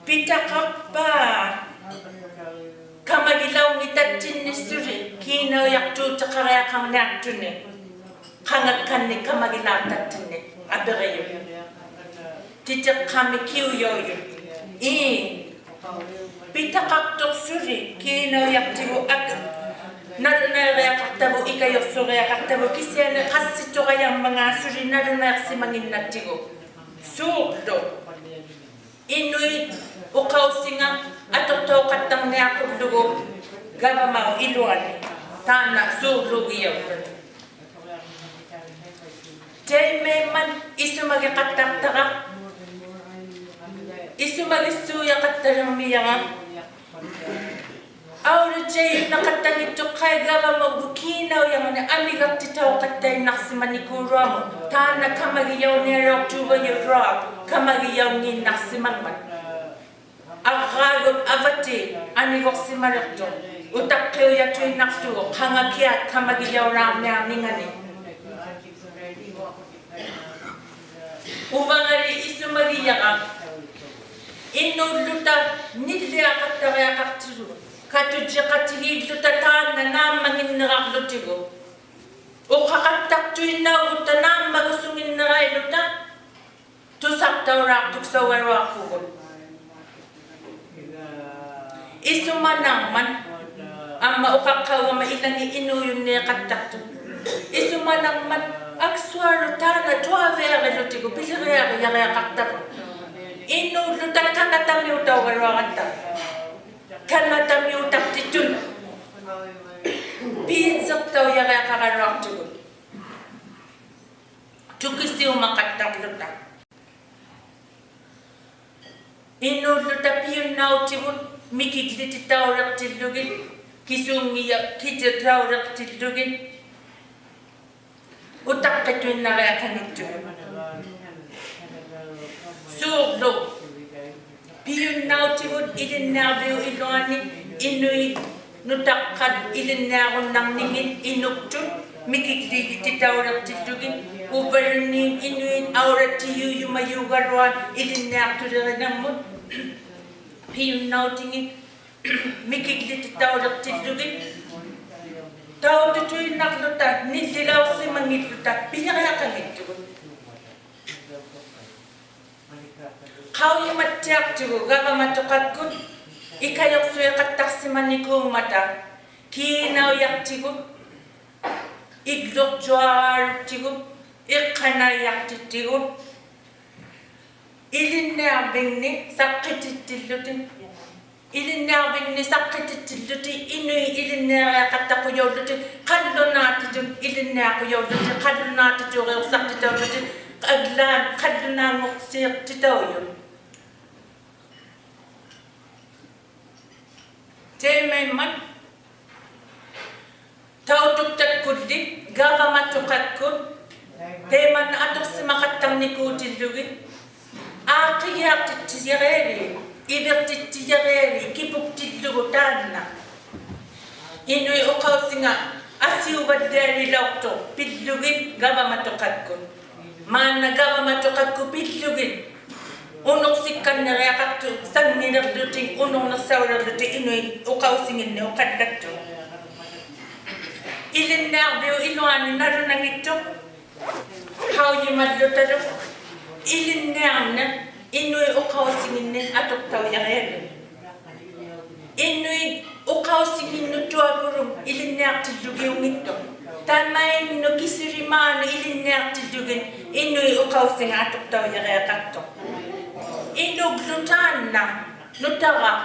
ᐱᑕᖃᖅᐹ ᑲᒪᒋᓚᐅᙱᑕᑦᑎᓐᓂᒃ ᓱᓕ ᑮᓇᐅᔭᖅᑑᑎᖃᕆᐊᖃᕐᓂᐊᖅᑐᓂᒃ. ᖃᖓᒃᑲᓐᓂᒃ ᑲᒪᒋᓛᖅᑕᑦᑎᓐᓂᒃ ᐊᐱᕆᔪᖅ. ᑎᑎᖅᑲᒥᒃ ᑭᐅᔭᐅᔪᖅ. ᐄ. ᐱᑕᖃᖅᑐᖅ ᓱᓕ ᑮᓇᐅᔭᖅᑎᒍᑦ ᐊᒃ-, ᓇᓗᓇᐃᕆᐊᖃᖅᑕᕗᑦ, ᐃᑲᔪᖅᓱᕆᐊᖃᖅᑕᕗᑦ, ᑭᓯᐊᓂ ᖃᔅᓯᑐᕋᔭᕐᒪᖔᑦ ᓱᓕ ᓇᓗᓇᐃᖅᓯᒪᙱᓐᓇᑦᑎᒍ. ᓲᕐᓗ. ᐃᓄᐃᑦ ᐅᖃᐅᓯᖓ ᐊᑐᖅᑕᐅᖃᑦᑕᕐᓂᐊᖁᓪᓗᒍ ᒐᕙᒪᐅᑉ ᐃᓗᐊᓂ. ᑖᓐᓇ ᓲᕐᓗᒋᔭᐅᓪᓗᓂ. ᑕᐃᒪᐃᒻᒪᑦ ᐃᓱᒪᒋᖃᑦᑕᖅᑕᕋ, ᐃᓱᒪᒋᓲᔭᖃᑦᑕᓕᕐᒥᔭᕋ, ᐊᐅᓚᔾᔭᔪᓐᓇᖃᑦᑕᙱᑦᑐᖅᑲᐃ ᒐᕙᒪᒍ ᑮᓇᐅᔭᕐᓂ ᐊᒥᒐᖅᑎᑕᐅᖃᑦᑕᐃᓐᓇᖅᓯᒪᓂᑰᓗᐊᒧᑦ. ᑖᓐᓇ ᑲᒪᒋᔭᐅᓂᐊᓚᐅᖅᑑᒐᔪᓗᐊᖅ ᑲᒪᒋᔭᐅᙱᓐᓇᖅᓯᒪᖕᒪᑦ. ᐊᕐᕌᒍᑦ ᐊᕙᑎ ᐊᓂᒍᖅᓯᒪᓕᖅᑐᖅ. ᐅᑕᖅᑭᐅᔭᑐᐃᓐᓇᖅᑐᒍᑦ ᖃᖓᑭᐊᖅ ᑲᒪᒋᔭᐅᓛᕐᓂᐊᕐᓂᖓᓂᒃ. ᐅᕙᖓᓕ ᐃᓱᒪᒋᔭᕋ ᐃᓅᓪᓗᑕ ᓂᓪᓕᐊᖃᑦᑕᕆᐊᖃᖅᑎᓪᓗ ᑲᑐᔾᔨᖃᑎᒌᓪᓗᑕ ᑖᓐᓇ ᓈᒻᒪᙱᓐᓂᕋᕐᓗᑎᒍ. ᐅᖃᖃᑦᑕᖅᑐᐃᓐᓇᐅᒍᑦᑕ ᓈᒻᒪᒍᓱᖏᓐᓂᕋᐃᓪᓗᑕ ᑐᓴᖅᑕᐅᓛᖅᑐᒃᓴᐅᒐᓗᐊᖅᐳᒍᑦ. ᐃᓱᒪᓇᕐᒪᑦ, ᐊᒻᒪ ᐅᖃᖅᑲᐅᒐᒪ ᐃᓚᖏᑦ ᐃᓅᔪᓐᓃᖃᑦᑕᖅᑐᑦ. ᐃᓱᒪᓇᕐᒪᑦ ᐊᒃᓱᐊᓗᒃ ᑖᓐᓇ ᑐᐊᕕᐊᕆᓗᑎᒍ ᐱᓕᕆᐊᕆᔭᕆᐊᖃᖅᑕᕗᑦ. ᐃᓅᓪᓗᑕ ᑲᓇᑕᒥᐅᑕᐅᒐᓗᐊᕋᑦᑕ. ᑲᓇᑕᒥᐅᑕᖅᑎᑐᑦ ᐲᓲᖅᑕᐅᔭᕆᐊᖃᕋᓗᐊᖅᑐᒍᑦ. ᑐᑭᓯᐅᒪᖃᑦᑕᕐᓗᑕ. ᐃᓅᓪᓗᑕ ᐱᔪᓐᓇᐅᑎᕗᑦ ᒥᑭᒡᓕᑎᑕᐅᓕᖅᑎᓪᓗᒋᑦ, ᑭᓲᙱᔭ-, ᑭᑎᑕᐅᓕᖅᑎᓪᓗᒋᑦ, ᐅᑕᖅᑭᑐᐃᓐᓇᕆᐊᖃᙱᑦᑐᒍᑦ. ᓲᕐᓗ ᐱᔪᓐᓇᐅᑎᕗᑦ ᐃᓕᓐᓂᐊᕐᕕᐅᑉ ᐃᓗᐊᓂ ᐃᓄᐃᑦ ᓄᑕᖅᑲᑦ ᐃᓕᓐᓂᐊᕈᓐᓇᕐᓂᖏᑦ ᐃᓄᒃᑐᑦ ᒥᑭᒡᓕᑎᑕᐅᓕᖅᑎᓪᓗᒋᑦ, ᐅᕝᕙᓘᓐᓃᑦ ᐃᓄᐃᑦ ᐊᐅᓚᑦᑎᔨᐅᔪᒪᔫᒐᓗᐊᑦ ᐃᓕᓐᓂᐊᖅᑐᓕᕆᓂᕐᒧᑦ, ᐱᔪᓐᓇᐅᑎᖏᑦ ᒥᑭᒡᓕᑎᑕᐅᓕᖅᑎᓪᓗᒋᑦ, ᑕᐅᑐᑐᐃᓐᓇᕐᓗᑕ ᓂᓪᓕᓚᐅᖅᓯᒪᙱᓪᓗᑕ ᐱᓕᕆᐊᖃᙱᑦᑐᒍᑦ. ᖃᐅᔨᒪᑦᑎᐊᖅᑐᒍᑦ ᒐᕙᒪᑐᖃᒃᑯᑦ ᐃᑲᔪᖅᓱᐃᖃᑦᑕᖅᓯᒪᓂᑰᖕᒪᑕ, ᑮᓇᐅᔭᖅᑎᒍᑦ, ᐃᒡᓗᕐᔪᐊᕌᓗᑦᑎᒍᑦ, ᐃᖅᑲᓇᐃᔭᖅᑎᑦᑎᒍᑦ, ᐃᓕᓐᓂᐊᕐᕕᖕᓂ ᓴᖅᑭᑎᑦᑎᓪᓗᑎᒃ. ᐃᓕᓐᓂᐊᕐᕕᖕᓂ ᓴᖅᑭᑎᑦᑎᓪᓗᑎᒃ ᐃᓄᐃᑦ ᐃᓕᓐᓂᐊᕆᐊᖃᑦᑕᖁᔭᐅᓪᓗᑎᒃ, ᖃᓪᓗᓈᑎᑐᑦ ᐃᓕᓐᓂᐊᖁᔭᐅᓪᓗᑎᒃ, ᖃᓪᓗᓈᑎᑑᕆᐅᖅᓴᖅᑎᑕᐅᓪᓗᑎᒃ, ᐊᒡᓛᑦ ᖃᓪᓗᓈᖑᖅᓯᖅᑎᑕᐅᔪᑦ. ᑕᐃᒪᐃᒻᒪᑦ ᑕᐅᑐᒃᑕᒃᑯᓪᓕ ᒐᕙᒪᑐᖃᒃᑯᑦ ᑕᐃᒪᓐᓇ ᐊᑐᖅᓯᒪᖃᑦᑕᕐᓂᑰᑎᓪᓗᒋᑦ, ᐋᖅᑭᒋᐊᖅᑎᑦᑎᔭᕆᐊᓖᑦ, ᐃᕕᖅᑎᑦᑎᔭᕆᐊᓖᑦ, ᑭᐳᒃᑎᓪᓗᒍ ᑖᓐᓇ. ᐃᓄᐃᑦ ᐅᖃᐅᓯᖓ ᐊᓯᐅᕙᓪᓕᐊᓕᓚᐅᖅᑐᖅ ᐱᓪᓗᒋᑦ ᒐᕙᒪᑐᖃᒃᑯᑦ. ᒫᓐᓇ ᒐᕙᒪᑐᖃᒃᑯᑦ ᐱᓪᓗᒋᑦ ᐅᓄᖅᓯᒃᑲᓐᓂᕆᐊᖃᖅᑐᑦ ᓴᙱᓕᕐᓗᑎᒃ, ᐅᓄᕐᓂᖅᓴᐅᓕᕐᓗᑎᒃ ᐃᓄᐃᑦ ᐅᖃᐅᓯᖏᓐᓂᒃ ᐅᖃᓪᓚᒃᑐᑦ. ᐃᓕᓐᓂᐊᕐᕕᐅᑉ ᐃᓗᐊᓂ ᓇᓗᓇᙱᑦᑐᖅ ᖃᐅᔨᒪᓪᓗᑕᓗ ᐃᓕᓐᓂᐊᕐᓂᖅ ᐃᓄᐃᑦ ᐅᖃᐅᓯᖏᓐᓂᒃ ᐊᑐᖅᑕᐅᔭᕆᐊᓕᒃ. ᐃᓄᐃᑦ ᐅᖃᐅᓯᖏᓐᓄᑦ ᑐᐊᑯᓗᒃ ᐃᓕᓐᓂᐊᖅᑎᓪᓗᒋᐅᙱᑦᑐᖅ. ᑕᒪᐃᓐᓄᑦ ᑭᓱᓕᒫᓄᑦ ᐃᓕᓐᓂᐊᖅᑎᓪᓗᒋᑦ ᐃᓄᐃᑦ ᐅᖃᐅᓯᖓ ᐊᑐᖅᑕᐅᔭᕆᐊᖃᖅᑐᖅ. ᐃᓄᒡᓗ ᑖᓐᓇ ᓄᑕᕋᖅ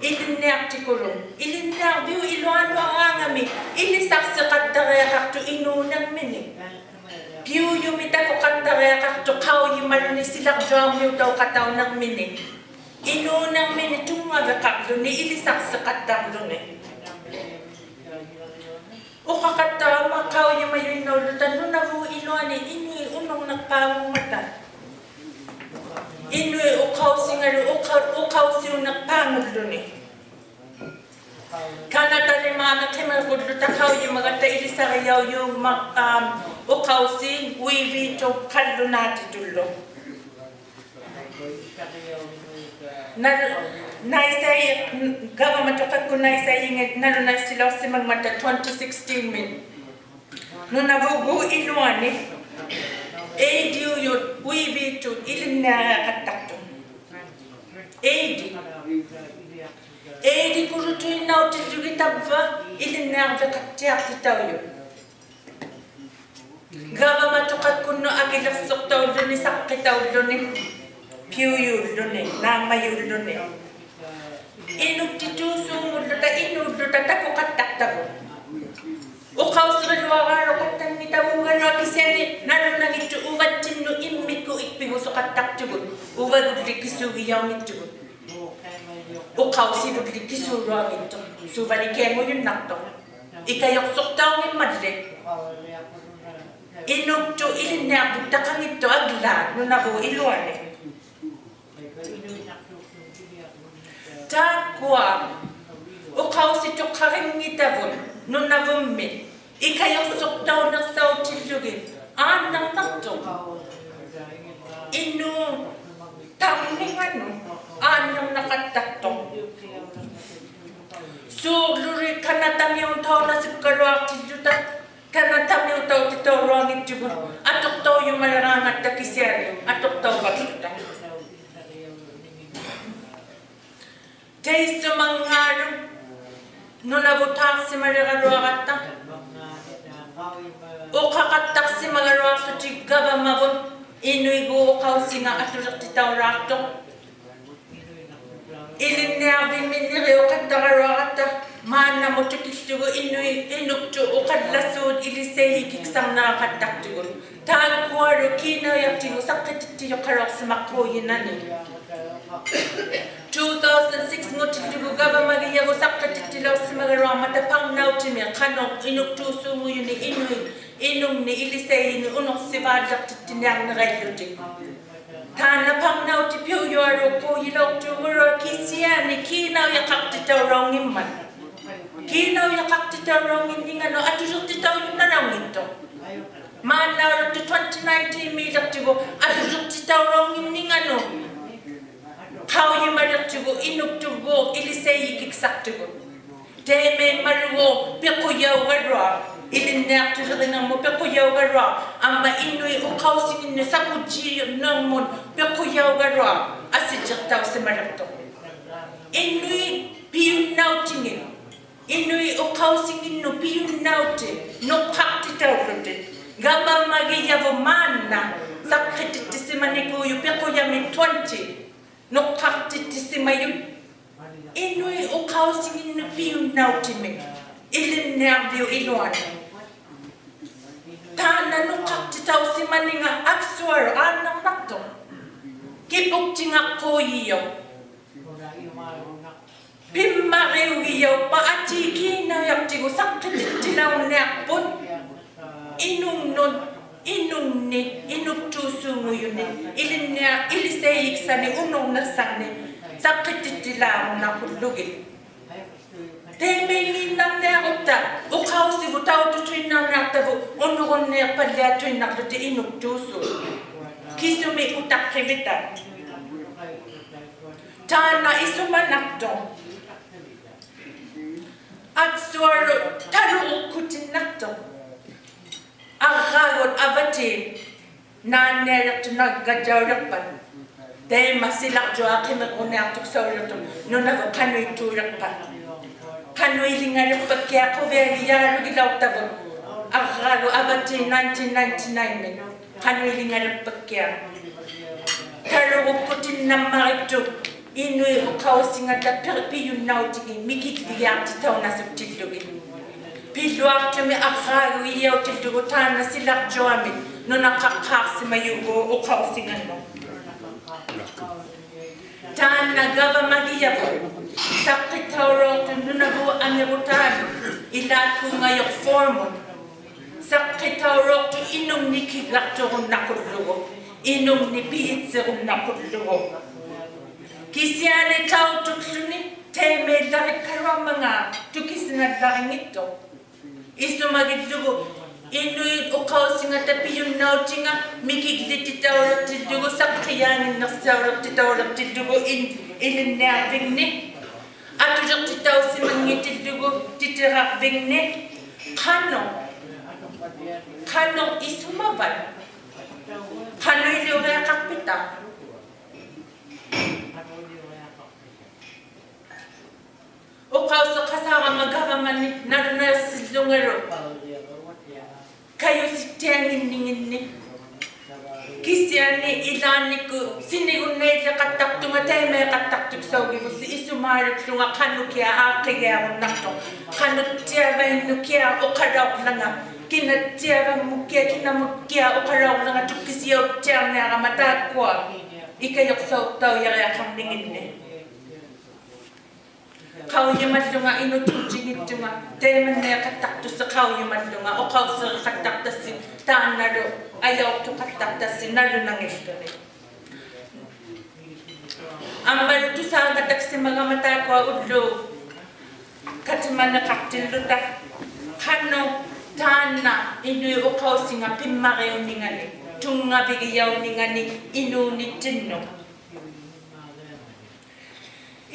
ᐃᓕᓐᓂᐊᖅᑎᑯᓗᒃ, ᐃᓕᓐᓂᐊᕐᕕᐅᑉ ᐃᓗᐊᓄᐊᕌᖓᒥ ᐃᓕᓴᖅᓯᖃᑦᑕᕆᐊᖃᖅᑐᖅ ᐃᓅᓂᕐᒥᓂᒃ. ᐱᐅᔪᒥ ᑕᑯᖃᑦᑕᕆᐊᖃᖅᑐᖅ ᖃᐅᔨᒪᓗᓂ ᓯᓚᕐᔪᐊᕐᒥᐅᑕᐅᖃᑕᐅᓂᕐᒥᓂᒃ. ᐃᓅᓂᕐᒥᓂᒃ ᑐᙵᕕᖃᕐᓗᓂ ᐃᓕᓴᖅᓯᖃᑦᑕᕐᓗᓂ. ᐅᖃᖃᑦᑕᕋᒪ ᖃᐅᔨᒪᔪᐃᓐᓇᐅᓪᓗᑕ ᓄᓇᕗᑦ ᐃᓗᐊᓂ ᐃᓄᐃᑦ ᐅᓄᕐᓂᖅᐹᖑᖕᒪᑕ. ᐃᓄᐃᑦ ᐅᖃᐅᓯᖓᓗ ᐅᖃ-, ᐅᖃᐅᓯᐅᓂᖅᐹᖑᓪᓗᓂ. ᑲᓇᑕᓕᒫᒃ ᕿᒥᕐᕈᓪᓗᑕ ᖃᐅᔨᒪᒐᑦᑕ ᐃᓕᓴᕆᔭᐅᔫᖕᒪᑦ, ᐋᒻ, ᐅᖃᐅᓰᑦ ᐅᐃᕖᑦᑐᑦ ᖃᓪᓗᓈᑎᑐᓪᓗ. ᓇᓗ-, ᓇᐃᓴᐃ-, ᒐᕙᒪᑐᖃᒃᑯᑦ ᓇᐃᓴᐃᔨᖏᑦ ᓇᓗᓇᐃᖅᓯᓚᐅᖅᓯᒪᖕᒪᑕ twenty sixteen-ᒥ. ᓄᓇᕗᑦ ᒍ ᐃᓗᐊᓂ ᐃᓕᐅᔪᑦ ᐅᐃᕖᑦᑐᑦ ᐃᓕᓐᓂᐊᕆᐊᖃᑦᑕᖅᑐᑦ. ᐃᓕ. ᐃᓕᑯᓗᑐᐃᓐᓇᐅᑎᓪᓗᒋᑦ ᑕᕝᕙ ᐃᓕᓐᓂᐊᕐᕕᖃᑦᑎᐊᖅᑎᑕᐅᔪᑦ. ᒐᕙᒪᑐᖃᒃᑯᓐᓄᑦ ᐊᑭᓕᖅᓱᖅᑕᐅᓪᓗᓂ, ᓴᖅᑭᑕᐅᓪᓗᓂ, ᐱᐅᔫᓪᓗᓂ, ᓈᒻᒪᔫᓪᓗᓂ. ᐃᓄᒃᑎᑑᓲᖑᓪᓗᑕ, ᐃᓅᓪᓗᑕ ᑕᑯᖃᑦᑕᖅᑕᕗᑦ. ᐅᖃᐅᓯᕆᓗᐊᕌᓗᖃᑦᑕᙱᑕᕗᑦ ᒐᓗᐊᖅ ᑭᓯᐊᓂ ᓇᓗᓇᙱᑦᑐᖅ ᐅᕙᑦᑎᓐᓄᑦ ᐃᒻᒥᒃᑯᑦ ᐃᒃᐱᒍᓱᖃᑦᑕᖅᑐᒍᑦ. ᐅᕙᒍᓪᓕ ᑭᓲᒋᔭᐅᙱᑦᑐᒍᑦ. ᐅᖃᐅᓯᕗᓪᓕ ᑭᓲᓗᐊᙱᑦᑐᖅ. ᓱᕙᓕ ᑭᐊᖑᔪᓐᓇᖅᑐᖅ. ᐃᑲᔪᖅᓱᖅᑕᐅᙱᒻᒪᓪᓕ. ᐃᓄᒃᑐᑦ ᐃᓕᓐᓂᐊᕐᕕᒃᑕᖃᙱᑦᑐᖅ ᐊᒡᓛᑦ ᓄᓇᕗᑦ ᐃᓗᐊᓂ. ᑖᒃᑯᐊ ᐅᖃᐅᓯᑐᖃᕆᙱᑕᕗᑦ ᓄᓇᕗᒻᒥ ᐃᑲᔪᖅᓱᖅᑕᐅᓂᖅᓴᐅᑎᓪᓗᒋᑦ ᐋᓐᓂᕐᓇᖅᑐᖅ. ᐃᓅ ᑕᕐᓂᖓᓄᑦ ᐋᓐᓂᕐᓇᖃᑦᑕᖅᑐᖅ. ᓲᕐᓗᓕ ᑲᓇᑕᒥᐅᑕᐅᓇᓱᒃᑲᓗᐊᖅᑎᓪᓗᑕ, ᑲᓇᑕᒥᐅᑕᐅᑎᑕᐅᓗᐊᙱᑦᑐᒍᑦ, ᐊᑐᖅᑕᐅᔪᒪᓕᕌᖓᑦᑕ ᑭᓯᐊᓂ ᐊᑐᖅᑕᐅᕙᒃᖢᑕ. ᑕᐃᔅᓱᒪᙵᓗᒃ ᓄᓇᕗᑦ ᑖᖅᓯᒪᓕᕋᓗᐊᕋᑦᑕ. ᐅᖃᖃᑦᑕᖅᓯᒪᒐᓗᐊᖅᖢᑎᒃ ᒐᕙᒪᕗᑦ ᐃᓄᐃᒡᒎᖅ ᐅᖃᐅᓯᖓ ᐊᑐᓕᖅᑎᑕᐅᓛᖅᑐᖅ. ᐃᓕᓐᓂᐊᕐᕕᖕᒥᓐᓂᕆᐅᖃᑦᑕᕋᓗᐊᕋᑦᑕ ᒫᓐᓇᒧᑦ ᑐᑭᓪᓗᒍ ᐃᓄᐃᑦ ᐃᓄᒃᑐᑦ ᐅᖃᓪᓚᓲᑦ ᐃᓕᓴᐃᔨᑭᒃᓴᕐᓂᐊᖃᑦᑕᖅᑐᒍᑦ. ᑖᒃᑯᐊᓗ ᑮᓇᐅᔭᑎᒍᑦ ᓴᖅᑭᑎᑦᑎᔪᖃᓚᐅᖅᓯᒪᖅᑰᔨᓇᓂ. Two thousand six-ᖑᑎᓪᓗᒍ ᒐᕙᒪᒋᔭᕗᑦ ᓴᖅᑭᑎᑦᑎᓚᐅᖅᓯᒪᒐᓗᐊᕐᒪᑕ ᐸᕐᓇᐅᑎᒥᒃ ᖃᓄᖅ ᐃᓄᒃᑑᓲᖑᔪᓂᒃ ᐃᓄᐃᑦ ᐃᓄᖕᓂᒃ ᐃᓕᓴᐃᔨᓂᒃ ᐅᓄᖅᓯᕚᓪᓕᖅᑎᑦᑎᓂᐊᕐᓂᕋᐃᓪᓗᑎᒃ. ᑖᓐᓇ ᐸᕐᓇᐅᑎᑦ ᐱᐅᔪᐊᓘᖅᑰᔨᓚᐅᖅᑑᒐᓗᐊᖅ ᑭᓯᐊᓂ ᑮᓇᐅᔭᖃᖅᑎᑕᐅᓚᐅᙱᒻᒪᑦ. ᑮᓇᐅᔭᖃᖅᑎᑕᐅᓚᐅᙱᓐᓂᖓᓄᑦ ᐊᑐᓕᖅᑎᑕᐅᔪᓐᓇᓚᐅᙱᑦᑐᖅ. ᒫᓐᓇᐅᓕᖅᑐᖅ twenty nineteen-ᒦᓕᖅᑐᒍᑦ ᐊᑐᓕᖅᑎᑕᐅᓚᐅᙱᓐᓂᖓᓄᑦ ᖃᐅᔨᒪᓕᖅᑐᒍᑦ ᐃᓄᒃᑐᒡᒎᖅ ᐃᓕᓴᐃᔨᑭᒃᓴᖅᑐᒍᑦ. ᑕᐃᒪᐃᒻᒪᓗᒎᖅ ᐱᖁᔭᐅᒐᓗᐊᖅ, ᐃᓕᓐᓂᐊᖅᑐᓕᕆᓂᕐᒧᑦ ᐱᖁᔭᐅᒐᓗᐊᖅ, ᐊᒻᒪ ᐃᓄᐃᑦ ᐅᖃᐅᓯᖏᓐᓄᑦ ᓴᐳᔾᔨᓂᕐᒧᑦ ᐱᖁᔭᐅᒐᓗᐊᖅ ᐊᓯᔾᔨᖅᑕᐅᓯᒪᓕᖅᑐᖅ. ᐃᓄᐃᑦ ᐱᔪᓐᓇᐅᑎᖏᑦ, ᐃᓄᐃᑦ ᐅᖃᐅᓯᖏᓐᓄᑦ ᐱᔪᓐᓇᐅᑎᖅ ᓄᖅᑲᖅᑎᑕᐅᓪᓗᑎᒃ. ᒐᕙᒪᒋᔭᕗᑦ ᒫᓐᓇ ᓴᖅᑭᑎᑦᑎᓯᒪᓂᑰᔪᖅ ᐱᖁᔭᒥᒃ twenty ᓄᖅᑲᖅᑎᑦᑎᓯᒪᔪᑦ. ᐃᓄᐃᑦ ᐅᖃᐅᓯᖏᓐᓄᑦ ᐱᔪᓐᓇᐅᑎᒥᒃ ᐃᓕᓐᓂᐊᕐᕕᐅᑉ ᐃᓗᐊᓂ. ᑖᓐᓇ ᓄᖅᑲᖅᑎᑕᐅᓯᒪᓂᖓ ᐊᒃᓱᐊᓗᒃ ᐋᓐᓇᕐᓇᖅᑐᖅ. ᑭᐳᒃᑎᖓᖅᑰᔨᔪᖅ. ᐱᒻᒪᕆᐅᒋᔭᐅᒃᐸ ᐊᑏ ᑮᓇᐅᔭᑎᒍᑦ ᓴᖅᑭᑎᑦᑎᓚᐅᕐᓂᐊᖅᐳᑦ. ᐃᓄᖕᓄᑦ, ᐃᓄᖕᓂᒃ, ᐃᓄᒃᑑᓲᖑᔪᓂᒃ, ᐃᓕᓐᓂᐊ, ᐃᓕᓴᐃᔨᒃᓴᓂᒃ ᐅᓄᕐᓂᖅᓴᓂᒃ, ᓴᖅᑭᑎᑦᑎᓚᐅᕐᓇᖁᓪᓗᒋᑦ. ᑕᐃᒪᐃᙱᓐᓇᕐᓂᐊᕈᑦᑕ, ᐅᖃᐅᓯᕗᑦ ᑕᐅᑐᑐᐃᓐᓇᕐᓂᐊᖅᑕᕗᑦ, ᐅᓄᕈᓐᓃᖅᐸᓪᓕᐊᑐᐃᓐᓇᕐᓗᑎᒃ ᐃᓄᒃᑑᓲᑦ. ᑭᓱᒥᒃ ᐅᑕᖅᑭᕕᑕ. ᑖᓐᓇ ᐃᓱᒪᓇᖅᑐᖅ. ᐊᒃᓱᐊᓗᒃ ᑕᓗᕈᒃᑯᑎᓐᓇᖅᑐᖅ. ᐊᕐᕌᒍᑦ ᐊᕙᑎᑦ ᓈᓐᓂᐊᓕᖅᑐᑦ ᓇᒡᒐᔾᔭᐅᓕᖅᐸᑦ. ᑕᐃᒪ ᓯᓚᕐᔪᐊᖅ ᕿᒥᕐᕈᓂᐊᖅᑐᒃᓴᐅᓕᖅᑐᑦ ᓄᓇᕗᑦ ᖃᓄᐃᑦᑑᓕᖅᐸᑦ. ᖃᓄᐃᓕᖓᓕᖅᐸᒃᑭᐊᖅ ᖁᕕᐊᒋᔮᓗᒋᓚᐅᖅᑕᕗᑦ. ᐊᕐᕌᒍᑦ ᐊᕙᑎᑦ nineteen ninety-nine-ᒥᑦ ᖃᓄᐃᓕᖓᓕᖅᐸᒃᑭᐊᖅ. ᑕᓗᕈᒃᑯᑎᓐᓇᒻᒪᕆᒃᑐᖅ ᐃᓄᐃᑦ ᐅᖃᐅᓯᖓᑕ ᐱ-, ᐱᔪᓐᓇᐅᑎᖏᑦ ᒥᑭᒡᓕᒋᐊᖅᑎᑕᐅᓇᓱᒃᑎᓪᓗᒋᑦ. ᐱᓗᐊᖅᑐᒥᒃ ᐊᕐᕌᒍᒋᔭᐅᑎᓪᓗᒍ ᑖᓐᓇ ᓯᓚᕐᔪᐊᒥ ᓄᓇᖃᖅᑳᖅᓯᒪᔪᒎᖅ ᐅᖃᐅᓯᖓᓄᑦ. ᑖᓐᓇ ᒐᕙᒪᒋᔭᕗᑦ ᓴᖅᑭᑕᐅᓚᐅᖅᑐᑦ ᓄᓇᕗᑦ ᐊᓂᕈᑖᓄᑦ ᐃᓛᒃᑰᖓᔪᖅ form-ᐅᑦ. ᓴᖅᑭᑕᐅᓚᐅᖅᑐᑦ ᐃᓄᖕᓂᒃ ᑭᒡᒐᖅᑐᕈᓐᓇᖁᓪᓗᒍ, ᐃᓄᖕᓂᒃ ᐱᔨᑦᓯᕈᓐᓇᖁᓪᓗᒍ. ᑭᓯᐊᓂ ᑕᐅᑐᒃᖢᓂ ᑕᐃᒪᐃᓪᓚᕆᒃᑲᓗᐊᕐᒪᖔᑦ ᑐᑭᓯᓇᓪᓚᕆᙱᑦᑐᖅ. ᐃᓱᒪᒋᓪᓗᒍ ᐃᓄᐃᑦ ᐅᖃᐅᓯᖓᑕ ᐱᔪᓐᓇᐅᑎᖓ ᒥᑭᒡᓕᑎᑕᐅᓕᖅᑎᓪᓗᒍ ᓴᖅᑭᔮᖏᓐᓂᖅᓴᐅᓕᖅᑎᑕᐅᓕᖅᑎᓪᓗᒍ ᐃᓐ-, ᐃᓕᓐᓂᐊᕐᕕᖕᓂᒃ. ᐊᑐᓕᖅᑎᑕᐅᓯᒪᙱᑎᓪᓗᒍ ᑎᑎᕋᕐᕕᖕᓂᒃ. ᖃᓄᖅ, ᖃᓄᖅ ᐃᓱᒪᕙᑦ? ᖃᓄᐃᓕᐅᕆᐊᖃᖅᐱᑕ? ᐅᖃᐅᓯᖃᓵᕋᒪ ᒐᕙᒪᓂ ᓇᓗᓇᐃᖅᓯᓪᓗᖓᓗ ᑲᔪᓯᑦᑎᐊᖏᓐᓂᖏᓐᓂ. ᑭᓯᐊᓂ ᐃᓛᓐᓂᒃᑯᑦ ᓯᓂᒍᓐᓇᐃᓕᖃᑦᑕᖅᑐᖓ ᑕᐃᒪᐃᖃᑦᑕᖅᑐᒃᓴᐅᒋᕗᓯ ᐃᓱᒫᓗᒃᖢᖓ ᖃᓄᑭᐊᖅ ᐋᖅᑭᒋᐊᕈᓐᓇᖅᑐᖅ. ᖃᓄᑦᑎᐊᕙᐃᓐᓄᑭᐊᖅ ᐅᖃᓚᐅᕐᓚᖓ. ᑭᓇᑦᑎᐊᕙᒧᒃᑭᐊᖅ, ᑭᓇᒧᒃᑭᐊᖅ ᐅᖃᓚᐅᕐᓚᖓ ᑐᑭᓯᔭᐅᑦᑎᐊᕐᓂᐊᕋᒪ ᑖᒃᑯᐊ ᐃᑲᔪᖅᓴᐅᑦᑕᐅᔭᕆᐊᖃᕐᓂᖏᓐᓂ. ᖃᐅᔨᒪᓪᓗᖓ ᐃᓄᑑᔾᔨᙱᑦᑐᖓ, ᑕᐃᒪᓐᓇᐃᖃᑦᑕᖅᑐᓯ ᖃᐅᔨᒪᓪᓗᖓ, ᐅᖃᐅᓯᕆᖃᑦᑕᖅᑕᓯ, ᑖᓐᓇᓗ ᐊᔭᐅᖅᑐᖃᑦᑕᖅᑕᓯ ᓇᓗᓇᙱᑦᑐᓂ. ᐊᒻᒪᓗ ᑐᓵᖃᑦᑕᖅᓯᒪᒐᒪ ᑖᒃᑯᐊ ᐅᓪᓗᖅ ᑲᑎᒪᓂᖃᖅᑎᓪᓗᑕ, ᖃᓄᖅ ᑖᓐᓇ ᐃᓄᐃᑦ ᐅᖃᐅᓯᖓ ᐱᒻᒪᕆᐅᓂᖓᓂᒃ, ᑐᙵᕕᒋᔭᐅᓂᖓᓂᒃ ᐃᓅᓂᑦᑎᓐᓄᑦ.